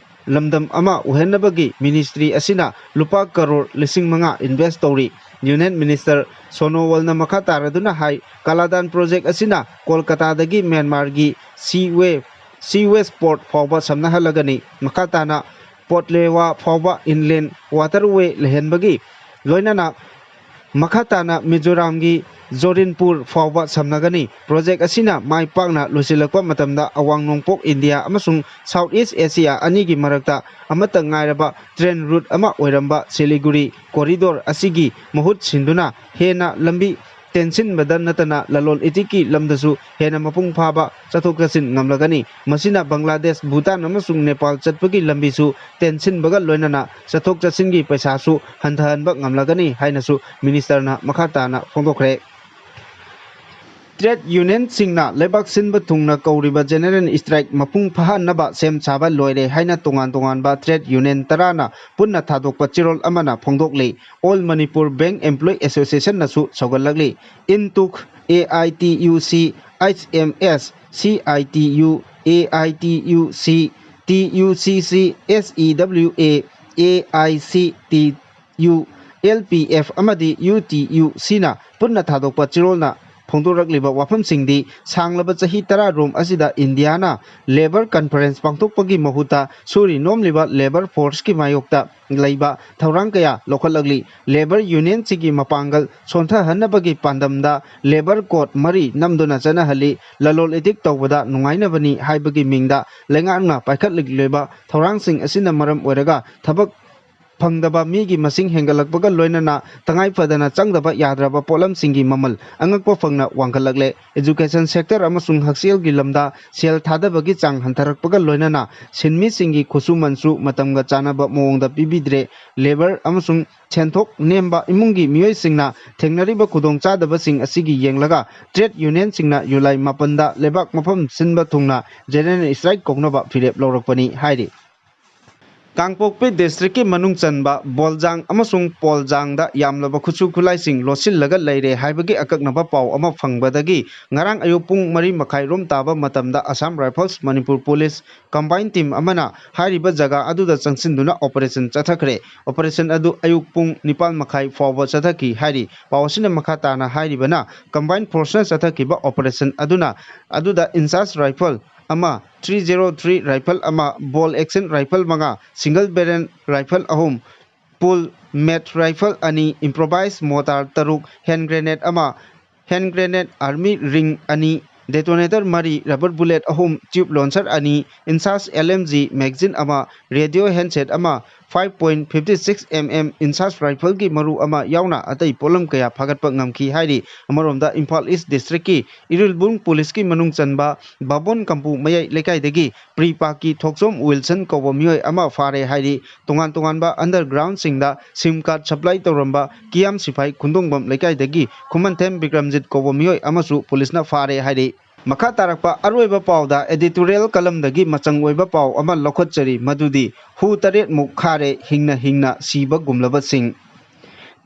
ꯂꯝꯗꯝ ꯑꯃ ꯑꯣꯏꯍꯟꯅꯕꯒꯤ ꯃꯤꯅꯤꯁꯇ꯭ꯔꯤ ꯑꯁꯤꯅ ꯂꯨꯄꯥ ꯀꯔꯣꯔ ꯂꯤꯁꯤꯡ ꯃꯉꯥ invest ꯇꯧꯔꯤ꯫ ꯌꯨꯅꯤꯌꯟ ꯃꯤꯅꯤꯁꯇꯔ ꯁꯣꯅꯣꯋꯥꯜꯅ ꯃꯈꯥ ꯇꯥꯔꯗꯨꯅ ꯍꯥꯏ, ꯀꯥꯂꯥꯗꯥꯟ ꯄ꯭ꯔꯣꯖꯦꯛ ꯑꯁꯤꯅ ꯀꯣꯜꯀꯇꯥꯗꯒꯤ ꯃ꯭ꯌꯥꯟꯃꯥꯔꯒꯤ ꯁꯤꯋꯦ, ꯁꯤꯋꯦꯁ ꯄꯣꯔꯠ ꯐꯥꯎꯕ ꯁꯝꯅꯍꯜꯂꯒꯅꯤ꯫ ꯃꯈꯥ ꯇꯥꯅ ꯄꯣꯠꯂꯦꯋꯥ ꯐꯥꯎꯕ inland waterway ꯂꯩꯍꯟꯕꯒꯤ ꯂꯣꯏꯅꯅ ꯃꯈꯥ ꯇꯥꯅ ꯃꯤꯖꯣꯔꯥꯝꯒꯤ ꯖꯣꯔꯤꯟꯄꯨꯔ ꯐꯥꯎꯕ ꯁꯝꯅꯒꯅꯤ꯫ ꯄ꯭ꯔꯣꯖꯦꯛ ꯑꯁꯤꯅ ꯃꯥꯏ ꯄꯥꯛꯅ ꯂꯣꯏꯁꯤꯜꯂꯛꯄ ꯃꯇꯝꯗ, ꯑꯋꯥꯡ ꯅꯣꯡꯄꯣꯛ ꯏꯟꯗꯤꯌꯥ ꯑꯃꯁꯨꯡ South East Asia ꯑꯅꯤꯒꯤ ꯃꯔꯛꯇ ꯑꯃꯠꯇ ꯉꯥꯏꯔꯕ train route ꯑꯃ ꯑꯣꯏꯔꯝꯕ ꯁꯤꯂꯤꯒꯨꯔꯤ corridor ꯑꯁꯤꯒꯤ ꯃꯍꯨꯠ ꯁꯤꯟꯗꯨꯅ, ꯍꯦꯟꯅ ꯂꯝꯕꯤ ꯇꯦꯟꯁꯤꯟꯕꯗ ꯅꯠꯇꯅ, ꯂꯂꯣꯟ ꯏꯇꯤꯛꯀꯤ ꯂꯝꯗꯁꯨ ꯍꯦꯟꯅ ꯃꯄꯨꯡ ꯐꯥꯕ ꯆꯠꯊꯣꯛ ꯆꯠꯁꯤꯟ ꯉꯝꯂꯒꯅꯤ꯫ ꯃꯁꯤꯅ ꯕꯪꯒ꯭ꯂꯥꯗꯦꯁ, ꯚꯨꯇꯥꯟ ꯑꯃꯁꯨꯡ ꯅꯦꯄꯥꯜ ꯆꯠꯄꯒꯤ ꯂꯝꯕꯤꯁꯨ ꯇꯦꯟꯁꯤꯟꯕꯒ ꯂꯣꯏꯅꯅ ꯆꯠꯊꯣꯛ ꯆꯠꯁꯤꯟꯒꯤ ꯄꯩꯁꯥꯁꯨ ꯍꯟꯊꯍꯟꯕ ꯉꯝꯂꯒꯅꯤ ꯍꯥꯏꯅꯁꯨ ꯃꯤꯅꯤꯁꯇꯔꯅ ꯃꯈꯥ ꯇꯥꯅ ꯐꯣꯡꯗꯣꯛꯈ꯭ꯔꯦ꯫ ꯇ꯭ꯔꯦꯗ ꯌꯨꯅꯤꯌꯟꯁꯤꯡꯅ ꯂꯩꯕꯥꯛ ꯁꯤꯟꯕ ꯊꯨꯡꯅ ꯀꯧꯔꯤꯕ general strike ꯃꯄꯨꯡ ꯐꯥꯍꯟꯅꯕ ꯁꯦꯝ ꯁꯥꯕ ꯂꯣꯏꯔꯦ ꯍꯥꯏꯅ ꯇꯣꯉꯥꯟ ꯇꯣꯉꯥꯟꯕ ꯇ꯭ꯔꯦꯗ ꯌꯨꯅꯤꯌꯟ ꯇꯔꯥꯅ ꯄꯨꯟꯅ ꯊꯥꯗꯣꯛꯄ ꯆꯦꯔꯣꯜ ꯑꯃꯅ ꯐꯣꯡꯗꯣꯛꯂꯤ꯫ All Manipur Bank Employee Association ꯅꯁꯨ ꯁꯧꯒꯠꯂꯛꯂꯤ꯫ INTUC, AITUC, HMS, CITU, AITUC, TUCC, SEWA, AICTU, LPF ꯑꯃꯗꯤ UTUCꯅ ꯄꯨꯟꯅ ꯊꯥꯗꯣꯛꯄ ꯆꯦꯔꯣꯜꯅ ꯐꯣꯡꯗꯣꯔꯛꯂꯤꯕ ꯋꯥꯐꯝꯁꯤꯡꯗꯤ, ꯁꯥꯡꯂꯕ ꯆꯍꯤ ꯇꯔꯥ ꯔꯣꯝ ꯑꯁꯤꯗ ꯏꯟꯗꯤꯌꯥꯅ labour conference ꯄꯥꯡꯊꯣꯛꯄꯒꯤ ꯃꯍꯨꯠꯇ ꯁꯨꯔꯤ ꯅꯣꯝꯂꯤꯕ labour forceꯀꯤ ꯃꯥꯌꯣꯛꯇ ꯂꯩꯕ ꯊꯧꯔꯥꯡ ꯀꯌꯥ ꯂꯧꯈꯠꯂꯛꯂꯤ꯫ Labour unionꯁꯤꯡꯒꯤ ꯃꯄꯥꯡꯒꯜ ꯁꯣꯟꯊꯍꯟꯅꯕꯒꯤ ꯄꯥꯟꯗꯝꯗ labour code ꯃꯔꯤ ꯅꯝꯗꯨꯅ ꯆꯠꯅꯍꯜꯂꯤ꯫ ꯂꯂꯣꯟ ꯏꯇꯤꯛ ꯇꯧꯕꯗ ꯅꯨꯡꯉꯥꯏꯅꯕꯅꯤ ꯍꯥꯏꯕꯒꯤ ꯃꯤꯡꯗ ꯂꯩꯉꯥꯛꯅ ꯄꯥꯏꯈꯠꯂꯛꯂꯤꯕ ꯊꯧꯔꯥꯡꯁꯤꯡ ꯑꯁꯤꯅ ꯃꯔꯝ ꯑꯣꯏꯔꯒ ꯊꯕꯛ ꯐꯪꯗꯕ ꯃꯤꯒꯤ ꯃꯁꯤꯡ ꯍꯦꯟꯒꯠꯂꯛꯄꯒ ꯂꯣꯏꯅꯅ ꯇꯉꯥꯏ ꯐꯗꯅ ꯆꯪꯗꯕ ꯌꯥꯗ꯭ꯔꯕ ꯄꯣꯠꯂꯝꯁꯤꯡꯒꯤ ꯃꯃꯜ ꯑꯉꯛꯄ ꯐꯪꯅ ꯋꯥꯡꯈꯠꯂꯛꯂꯦ꯫ Education sector ꯑꯃꯁꯨꯡ ꯍꯛꯁꯦꯜꯒꯤ ꯂꯝꯗ ꯁꯦꯜ ꯊꯥꯗꯕꯒꯤ ꯆꯥꯡ ꯍꯟꯊꯔꯛꯄꯒ ꯂꯣꯏꯅꯅ ꯁꯤꯟꯃꯤꯁꯤꯡꯒꯤ ꯈꯨꯠꯁꯨꯃꯟꯁꯨ ꯃꯇꯝꯒ ꯆꯥꯟꯅꯕ ꯃꯑꯣꯡꯗ ꯄꯤꯕꯤꯗ꯭ꯔꯦ꯫ Labour ꯑꯃꯁꯨꯡ ꯁꯦꯟꯊꯣꯛ ꯅꯦꯝꯕ ꯏꯃꯨꯡꯒꯤ ꯃꯤꯑꯣꯏꯁꯤꯡꯅ ꯊꯦꯡꯅꯔꯤꯕ ꯈꯨꯗꯣꯡꯆꯥꯗꯕꯁꯤꯡ ꯑꯁꯤꯒꯤ ꯌꯦꯡꯂꯒ trade unionꯁꯤꯡꯅ ꯖꯨꯂꯥꯏ ꯃꯥꯄꯟꯗ ꯂꯩꯕꯥꯛ ꯃꯐꯝ ꯁꯤꯟꯕ ꯊꯨꯡꯅ general strike ꯀꯧꯅꯕ ꯐꯤꯔꯦꯞ ꯂꯧꯔꯛꯄꯅꯤ ꯍꯥꯏꯔꯤ꯫ ꯀꯥꯡꯄꯣꯛꯄꯤ districtꯀꯤ ꯃꯅꯨꯡ ꯆꯟꯕ ꯕꯣꯜꯖꯥꯡ ꯑꯃꯁꯨꯡ ꯄꯣꯜꯖꯥꯡꯗ ꯌꯥꯝꯂꯕ ꯈꯨꯠꯁꯨ ꯈꯨꯠꯂꯥꯏꯁꯤꯡ ꯂꯣꯠꯁꯤꯜꯂꯒ ꯂꯩꯔꯦ ꯍꯥꯏꯕꯒꯤ ꯑꯀꯛꯅꯕ ꯄꯥꯎ ꯑꯃ ꯐꯪꯕꯗꯒꯤ ꯉꯔꯥꯡ ꯑꯌꯨꯛ ꯄꯨꯡ ꯃꯔꯤ ꯃꯈꯥꯏ ꯔꯣꯝ ꯇꯥꯕ ꯃꯇꯝꯗ Assam Rifles, Manipur Police combined team ꯑꯃꯅ ꯍꯥꯏꯔꯤꯕ ꯖꯒꯥ ꯑꯗꯨꯗ ꯆꯪꯁꯤꯟꯗꯨꯅ operation ꯆꯠꯊꯈ꯭ꯔꯦ꯫ Operation ꯑꯗꯨ ꯑꯌꯨꯛ ꯄꯨꯡ ꯅꯤꯄꯥꯟ ꯃꯈꯥꯏ ꯐꯥꯎꯕ ꯆꯠꯊꯈꯤ ꯍꯥꯏꯔꯤ꯫ ꯄꯥꯎ ꯑꯁꯤꯅ ꯃꯈꯥ ꯇꯥꯅ ꯍꯥꯏꯔꯤꯕꯅ, combined forceꯅ ꯆꯠꯊꯈꯤꯕ operation ꯑꯗꯨꯅ, ꯑꯗꯨꯗ INSAS rifle ꯑꯃ, three zero three rifle ꯑꯃ, bolt action rifle ꯃꯉꯥ, single barrel rifle ꯑꯍꯨꯝ, pull made rifle ꯑꯅꯤ, improvised mortar ꯇꯔꯨꯛ, hand grenade ꯑꯃ, hand grenade army ring ꯑꯅꯤ, detonator ꯃꯔꯤ, rubber bullet ꯑꯍꯨꯝ, tube launcher ꯑꯅꯤ, INSAS LMG magazine ꯑꯃ, radio handset ꯑꯃ, five point five six MM INSAS rifleꯒꯤ ꯃꯔꯨ ꯑꯃ ꯌꯥꯎꯅ ꯑꯇꯩ ꯄꯣꯠꯂꯝ ꯀꯌꯥ ꯐꯥꯒꯠꯄ ꯉꯝꯈꯤ ꯍꯥꯏꯔꯤ꯫ ꯑꯃꯔꯣꯝꯗ ꯏꯝꯐꯥꯜ East districtꯀꯤ ꯏꯔꯤꯜꯕꯨꯡ policeꯀꯤ ꯃꯅꯨꯡ ꯆꯟꯕ ꯕꯥꯕꯣꯟ ꯀꯝꯄꯨ ꯃꯌꯥꯏ ꯂꯩꯀꯥꯏꯗꯒꯤ ꯄ꯭ꯔꯤꯄꯥꯛꯀꯤ ꯊꯣꯛꯆꯣꯝ ꯋꯤꯜꯁꯟ ꯀꯧꯕ ꯃꯤꯑꯣꯏ ꯑꯃ ꯐꯥꯔꯦ ꯍꯥꯏꯔꯤ꯫ ꯇꯣꯉꯥꯟ ꯇꯣꯉꯥꯟꯕ undergroundꯁꯤꯡꯗ SIM card supply ꯇꯧꯔꯝꯕ ꯀꯤꯌꯥꯝ ꯁꯤꯐꯥꯏ ꯈꯨꯟꯗꯣꯡꯕꯝ ꯂꯩꯀꯥꯏꯗꯒꯤ ꯈꯨꯃꯟꯊꯦꯝ ꯕꯤꯀ꯭ꯔꯝꯖꯤꯠ ꯀꯧꯕ ꯃꯤꯑꯣꯏ ꯑꯃꯁꯨ policeꯅ ꯐꯥꯔꯦ ꯍꯥꯏꯔꯤ꯫ ꯃꯈꯥ ꯇꯥꯔꯛꯄ ꯑꯔꯣꯏꯕ ꯄꯥꯎꯗ editorial columnꯗꯒꯤ ꯃꯆꯪ ꯑꯣꯏꯕ ꯄꯥꯎ ꯑꯃ ꯂꯧꯈꯠꯆꯔꯤ, ꯃꯗꯨꯗꯤ ꯍꯨ ꯇꯔꯦꯠꯃꯨꯛ ꯈꯥꯔꯦ ꯍꯤꯡꯅ ꯍꯤꯡꯅ ꯁꯤꯕꯒꯨꯝꯂꯕꯁꯤꯡ꯫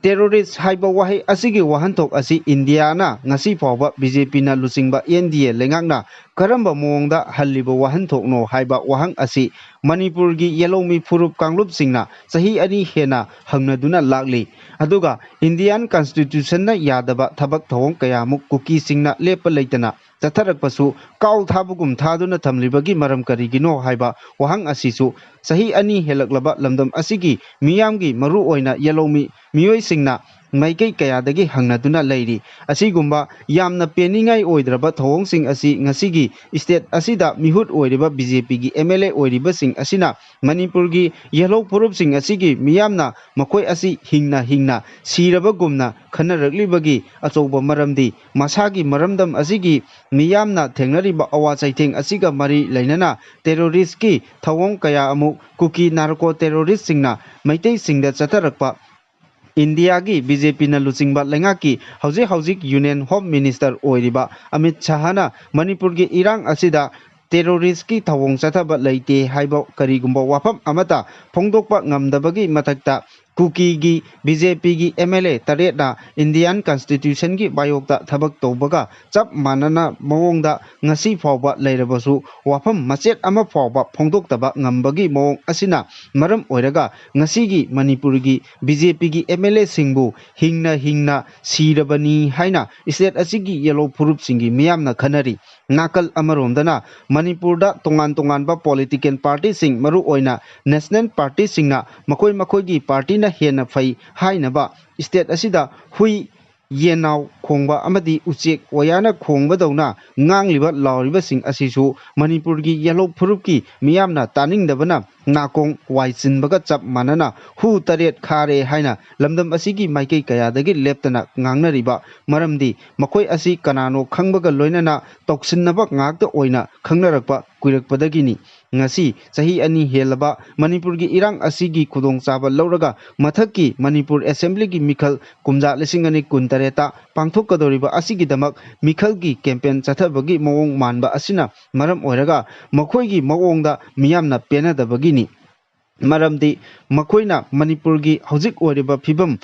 Terrorist ꯍꯥꯏꯕ ꯋꯥꯍꯩ ꯑꯁꯤꯒꯤ ꯋꯥꯍꯟꯊꯣꯛ ꯑꯁꯤ ꯏꯟꯗꯤꯌꯥꯅ ꯉꯁꯤ ꯐꯥꯎꯕ BJPꯅ ꯂꯨꯆꯤꯡꯕ NDA ꯂꯩꯉꯥꯛꯅ ꯀꯔꯝꯕ ꯃꯑꯣꯡꯗ ꯍꯜꯂꯤꯕ ꯋꯥꯍꯟꯊꯣꯛꯅꯣ ꯍꯥꯏꯕ ꯋꯥꯍꯪ ꯑꯁꯤ ꯃꯅꯤꯄꯨꯔꯒꯤ ꯌꯦꯜꯍꯧꯃꯤ ꯐꯨꯔꯨꯞ ꯀꯥꯡꯂꯨꯞꯁꯤꯡꯅ ꯆꯍꯤ ꯑꯅꯤ ꯍꯦꯟꯅ ꯍꯪꯅꯗꯨꯅ ꯂꯥꯛꯂꯤ꯫ ꯑꯗꯨꯒ Indian Constitutionꯅ ꯌꯥꯗꯕ ꯊꯕꯛ ꯊꯧꯑꯣꯡ ꯀꯌꯥꯃꯨꯛ ꯀꯨꯀꯤꯁꯤꯡꯅ ꯂꯦꯞꯄ ꯂꯩꯇꯅ ꯆꯠꯊꯔꯛꯄꯁꯨ ꯀꯥꯎ ꯊꯥꯕꯒꯨꯝ ꯊꯥꯗꯨꯅ ꯊꯝꯂꯤꯕꯒꯤ ꯃꯔꯝ ꯀꯔꯤꯒꯤꯅꯣ ꯍꯥꯏꯕ ꯋꯥꯍꯪ ꯑꯁꯤꯁꯨ ꯆꯍꯤ ꯑꯅꯤ ꯍꯦꯜꯂꯛꯂꯕ ꯂꯝꯗꯝ ꯑꯁꯤꯒꯤ ꯃꯤꯌꯥꯝꯒꯤ, ꯃꯔꯨꯑꯣꯏꯅ ꯌꯦꯜꯍꯧꯃꯤ ꯃꯤꯑꯣꯏꯁꯤꯡꯅ ꯃꯥꯏꯀꯩ ꯀꯌꯥꯗꯒꯤ ꯍꯪꯅꯗꯨꯅ ꯂꯩꯔꯤ꯫ ꯑꯁꯤꯒꯨꯝꯕ ꯌꯥꯝꯅ ꯄꯦꯟꯅꯤꯡꯉꯥꯏ ꯑꯣꯏꯗ꯭ꯔꯕ ꯊꯧꯑꯣꯡꯁꯤꯡ ꯑꯁꯤ ꯉꯁꯤꯒꯤ state ꯑꯁꯤꯗ ꯃꯤꯍꯨꯠ ꯑꯣꯏꯔꯤꯕ BJPꯒꯤ MLA ꯑꯣꯏꯔꯤꯕꯁꯤꯡ ꯑꯁꯤꯅ ꯃꯅꯤꯄꯨꯔꯒꯤ ꯌꯦꯜꯍꯧ ꯐꯨꯔꯨꯞꯁꯤꯡ ꯑꯁꯤꯒꯤ ꯃꯤꯌꯥꯝꯅ ꯃꯈꯣꯏ ꯑꯁꯤ ꯍꯤꯡꯅ ꯍꯤꯡꯅ ꯁꯤꯔꯕꯒꯨꯝꯅ ꯈꯟꯅꯔꯛꯂꯤꯕꯒꯤ ꯑꯆꯧꯕ ꯃꯔꯝꯗꯤ ꯃꯁꯥꯒꯤ ꯃꯔꯝꯗꯝ ꯑꯁꯤꯒꯤ ꯃꯤꯌꯥꯝꯅ ꯊꯦꯡꯅꯔꯤꯕ ꯑꯋꯥ ꯆꯩꯊꯦꯡ ꯑꯁꯤꯒ ꯃꯔꯤ ꯂꯩꯅꯅ terroristꯀꯤ ꯊꯧꯑꯣꯡ ꯀꯌꯥ ꯑꯃꯨꯛ ꯀꯨꯀꯤ narco terroristꯁꯤꯡꯅ ꯃꯩꯇꯩꯁꯤꯡꯗ ꯆꯠꯊꯔꯛꯄ ꯏꯟꯗꯤꯌꯥꯒꯤ BJPꯅ ꯂꯨꯆꯤꯡꯕ ꯂꯩꯉꯥꯛꯀꯤ ꯍꯧꯖꯤꯛ ꯍꯧꯖꯤꯛ Union Home Minister ꯑꯣꯏꯔꯤꯕ ꯑꯃꯤꯠ ꯁꯥꯍꯅ ꯃꯅꯤꯄꯨꯔꯒꯤ ꯏꯔꯥꯡ ꯑꯁꯤꯗ terroristꯀꯤ ꯊꯧꯑꯣꯡ ꯆꯠꯊꯕ ꯂꯩꯇꯦ ꯍꯥꯏꯕ ꯀꯔꯤꯒꯨꯝꯕ ꯋꯥꯐꯝ ꯑꯃꯠꯇ ꯐꯣꯡꯗꯣꯛꯄ ꯉꯝꯗꯕꯒꯤ ꯃꯊꯛꯇ ꯀꯨꯀꯤꯒꯤ BJPꯒꯤ MLA ꯇꯔꯦꯠꯅ Indian Constitutionꯒꯤ ꯃꯥꯌꯣꯛꯇ ꯊꯕꯛ ꯇꯧꯕꯒ ꯆꯞ ꯃꯥꯟꯅꯅ ꯃꯑꯣꯡꯗ ꯉꯁꯤ ꯐꯥꯎꯕ ꯂꯩꯔꯕꯁꯨ ꯋꯥꯐꯝ ꯃꯆꯦꯠ ꯑꯃ ꯐꯥꯎꯕ ꯐꯣꯡꯗꯣꯛꯇꯕ ꯉꯝꯕꯒꯤ ꯃꯑꯣꯡ ꯑꯁꯤꯅ ꯃꯔꯝ ꯑꯣꯏꯔꯒ ꯉꯁꯤꯒꯤ ꯃꯅꯤꯄꯨꯔꯒꯤ BJPꯒꯤ MLAꯁꯤꯡꯕꯨ ꯍꯤꯡꯅ ꯍꯤꯡꯅ ꯁꯤꯔꯕꯅꯤ ꯍꯥꯏꯅ state ꯑꯁꯤꯒꯤ ꯌꯦꯜꯍꯧ ꯐꯨꯔꯨꯞꯁꯤꯡꯒꯤ ꯃꯤꯌꯥꯝꯅ ꯈꯟꯅꯔꯤ꯫ ꯅꯥꯀꯜ ꯑꯃꯔꯣꯝꯗꯅ ꯃꯅꯤꯄꯨꯔꯗ ꯇꯣꯉꯥꯟ ꯇꯣꯉꯥꯟꯕ political partyꯁꯤꯡ, ꯃꯔꯨꯑꯣꯏꯅ national partyꯁꯤꯡꯅ ꯃꯈꯣꯏ ꯃꯈꯣꯏꯒꯤ partyꯅ ꯍꯦꯟꯅ ꯐꯩ ꯍꯥꯏꯅꯕ state ꯑꯁꯤꯗ ꯍꯨꯏ, ꯌꯦꯟꯅꯥꯎ ꯈꯣꯡꯕ ꯑꯃꯗꯤ ꯎꯆꯦꯛ ꯋꯥꯌꯥꯅ ꯈꯣꯡꯕꯗꯧꯅ ꯉꯥꯡꯂꯤꯕ ꯂꯥꯎꯔꯤꯕꯁꯤꯡ ꯑꯁꯤꯁꯨ ꯃꯅꯤꯄꯨꯔꯒꯤ ꯌꯦꯜꯍꯧ ꯐꯨꯔꯨꯞꯀꯤ ꯃꯤꯌꯥꯝꯅ ꯇꯥꯅꯤꯡꯗꯕꯅ ꯅꯥꯀꯣꯡ ꯋꯥꯏ ꯆꯤꯟꯕꯒ ꯆꯞ ꯃꯥꯟꯅꯅ ꯍꯨ ꯇꯔꯦꯠ ꯈꯥꯔꯦ ꯍꯥꯏꯅ ꯂꯝꯗꯝ ꯑꯁꯤꯒꯤ ꯃꯥꯏꯀꯩ ꯀꯌꯥꯗꯒꯤ ꯂꯦꯞꯇꯅ ꯉꯥꯡꯅꯔꯤꯕ ꯃꯔꯝꯗꯤ ꯃꯈꯣꯏ ꯑꯁꯤ ꯀꯅꯥꯅꯣ ꯈꯪꯕꯒ ꯂꯣꯏꯅꯅ ꯇꯧꯁꯤꯟꯅꯕ ꯉꯥꯛꯇ ꯑꯣꯏꯅ ꯈꯪꯅꯔꯛꯄ ꯀꯨꯏꯔꯛꯄꯗꯒꯤꯅꯤ꯫ ꯉꯁꯤ ꯆꯍꯤ ꯑꯅꯤ ꯍꯦꯜꯂꯕ ꯃꯅꯤꯄꯨꯔꯒꯤ ꯏꯔꯥꯡ ꯑꯁꯤꯒꯤ ꯈꯨꯗꯣꯡꯆꯥꯕ ꯂꯧꯔꯒ ꯃꯊꯛꯀꯤ ꯃꯅꯤꯄꯨꯔ Assemblyꯒꯤ ꯃꯤꯈꯜ ꯀꯨꯝꯖꯥ ꯂꯤꯁꯤꯡ ꯑꯅꯤ ꯀꯨꯟ ꯇꯔꯦꯠꯇ ꯄꯥꯡꯊꯣꯛꯀꯗꯧꯔꯤꯕ ꯑꯁꯤꯒꯤꯗꯃꯛ ꯃꯤꯈꯜꯒꯤ campaign ꯆꯠꯊꯕꯒꯤ ꯃꯑꯣꯡ ꯃꯥꯟꯕ ꯑꯁꯤꯅ ꯃꯔꯝ ꯑꯣꯏꯔꯒ ꯃꯈꯣꯏꯒꯤ ꯃꯑꯣꯡꯗ ꯃꯤꯌꯥꯝꯅ ꯄꯦꯟꯅꯗꯕꯒꯤꯅꯤ꯫ ꯃꯔꯝꯗꯤ ꯃꯈꯣꯏꯅ ꯃꯅꯤꯄꯨꯔꯒꯤ ꯍꯧꯖꯤꯛ ꯑꯣꯏꯔꯤꯕ ꯐꯤꯕꯝ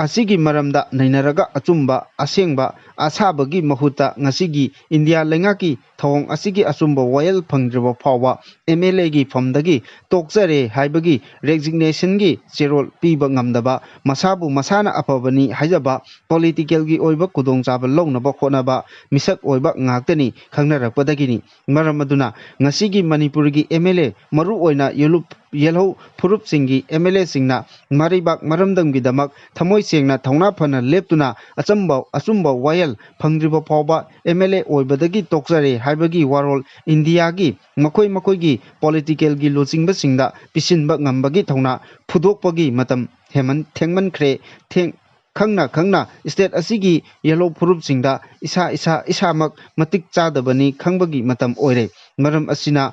ꯑꯁꯤꯒꯤ ꯃꯔꯝꯗ ꯅꯩꯅꯔꯒ ꯑꯆꯨꯝꯕ, ꯑꯁꯦꯡꯕ, ꯑꯁꯥꯕꯒꯤ ꯃꯍꯨꯠꯇ ꯉꯁꯤꯒꯤ ꯏꯟꯗꯤꯌꯥ ꯂꯩꯉꯥꯛꯀꯤ ꯊꯧꯑꯣꯡ ꯑꯁꯤꯒꯤ ꯑꯆꯨꯝꯕ ꯋꯥꯌꯦꯜ ꯐꯪꯗ꯭ꯔꯤꯕ ꯐꯥꯎꯕ ꯑꯦꯝ ꯑꯦꯜ ꯑꯦꯒꯤ ꯐꯝꯗꯒꯤ ꯇꯣꯛꯆꯔꯦ ꯍꯥꯏꯕꯒꯤ ꯔꯦꯖꯤꯒꯅꯦꯁꯟꯒꯤ ꯆꯦꯔꯣꯜ ꯄꯤꯕ ꯉꯝꯗꯕ, ꯃꯁꯥꯕꯨ ꯃꯁꯥꯅ ꯑꯐꯕꯅꯤ ꯍꯥꯏꯖꯕ, ꯄꯣꯂꯤꯇꯤꯀꯦꯜꯒꯤ ꯑꯣꯏꯕ ꯈꯨꯗꯣꯡꯆꯥꯕ ꯂꯧꯅꯕ ꯍꯣꯠꯅꯕ ꯃꯤꯁꯛ ꯑꯣꯏꯕ ꯉꯥꯛꯇꯅꯤ ꯈꯪꯅꯔꯛꯄꯗꯒꯤꯅꯤ꯫ ꯃꯔꯝ ꯑꯗꯨꯅ ꯉꯁꯤꯒꯤ ꯃꯅꯤꯄꯨꯔꯒꯤ ꯑꯦꯝ ꯑꯦꯜ ꯑꯦ, ꯃꯔꯨꯑꯣꯏꯅ ꯌꯦꯂꯨꯞ-, ꯌꯦꯜꯍꯧ ꯐꯨꯔꯨꯞꯁꯤꯡꯒꯤ ꯑꯦꯝ ꯑꯦꯜ ꯑꯦꯁꯤꯡꯅ ꯃꯔꯩꯕꯥꯛ ꯃꯔꯝꯗꯝꯒꯤꯗꯃꯛ ꯊꯃꯣꯏ ꯁꯦꯡꯅ ꯊꯧꯅꯥ ꯐꯅ ꯂꯦꯞꯇꯨꯅ ꯑꯆꯝꯕ, ꯑꯆꯨꯝꯕ ꯋꯥꯌꯦꯜ ꯐꯪꯗ꯭ꯔꯤꯕ ꯐꯥꯎꯕ ꯑꯦꯝ ꯑꯦꯜ ꯑꯦ ꯑꯣꯏꯕꯗꯒꯤ ꯇꯣꯛꯆꯔꯦ ꯍꯥꯏꯕꯒꯤ ꯋꯥꯔꯣꯜ ꯏꯟꯗꯤꯌꯥꯒꯤ ꯃꯈꯣꯏ ꯃꯈꯣꯏꯒꯤ ꯄꯣꯂꯤꯇꯤꯀꯦꯜꯒꯤ ꯂꯨꯆꯤꯡꯕꯁꯤꯡꯗ ꯄꯤꯁꯤꯟꯕ ꯉꯝꯕꯒꯤ ꯊꯧꯅꯥ ꯐꯨꯗꯣꯛꯄꯒꯤ ꯃꯇꯝ ꯍꯦꯃꯟ-, ꯊꯦꯡꯃꯟꯈ꯭ꯔꯦ꯫ ꯊꯦꯡ-, ꯈꯪꯅ ꯈꯪꯅ ꯁ꯭ꯇꯦꯠ ꯑꯁꯤꯒꯤ ꯌꯦꯜꯍꯧ ꯐꯨꯔꯨꯞꯁꯤꯡꯗ ꯏꯁꯥ, ꯏꯁꯥ, ꯏꯁꯥꯃꯛ ꯃꯇꯤꯛ ꯆꯥꯗꯕꯅꯤ ꯈꯪꯕꯒꯤ ꯃꯇꯝ ꯑꯣꯏꯔꯦ꯫ ꯃꯔꯝ ꯑꯁꯤꯅ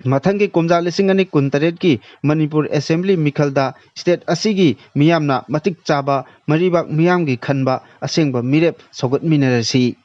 ꯃꯊꯪꯒꯤ ꯀꯨꯝꯖꯥ ꯂꯤꯁꯤꯡ ꯑꯅꯤ ꯀꯨꯟꯇꯔꯦꯠꯀꯤ ꯃꯅꯤꯄꯨꯔ ꯑꯦꯁꯦꯝꯕ꯭ꯂꯤ ꯃꯤꯈꯜꯗ ꯁ꯭ꯇꯦꯠ ꯑꯁꯤꯒꯤ ꯃꯤꯌꯥꯝꯅ ꯃꯇꯤꯛ ꯆꯥꯕ ꯃꯔꯩꯕꯥꯛ ꯃꯤꯌꯥꯝꯒꯤ ꯈꯟꯕ ꯑꯁꯦꯡꯕ ꯃꯤꯔꯦꯞ ꯁꯧꯒꯠꯃꯤꯟꯅꯔꯁꯤ꯫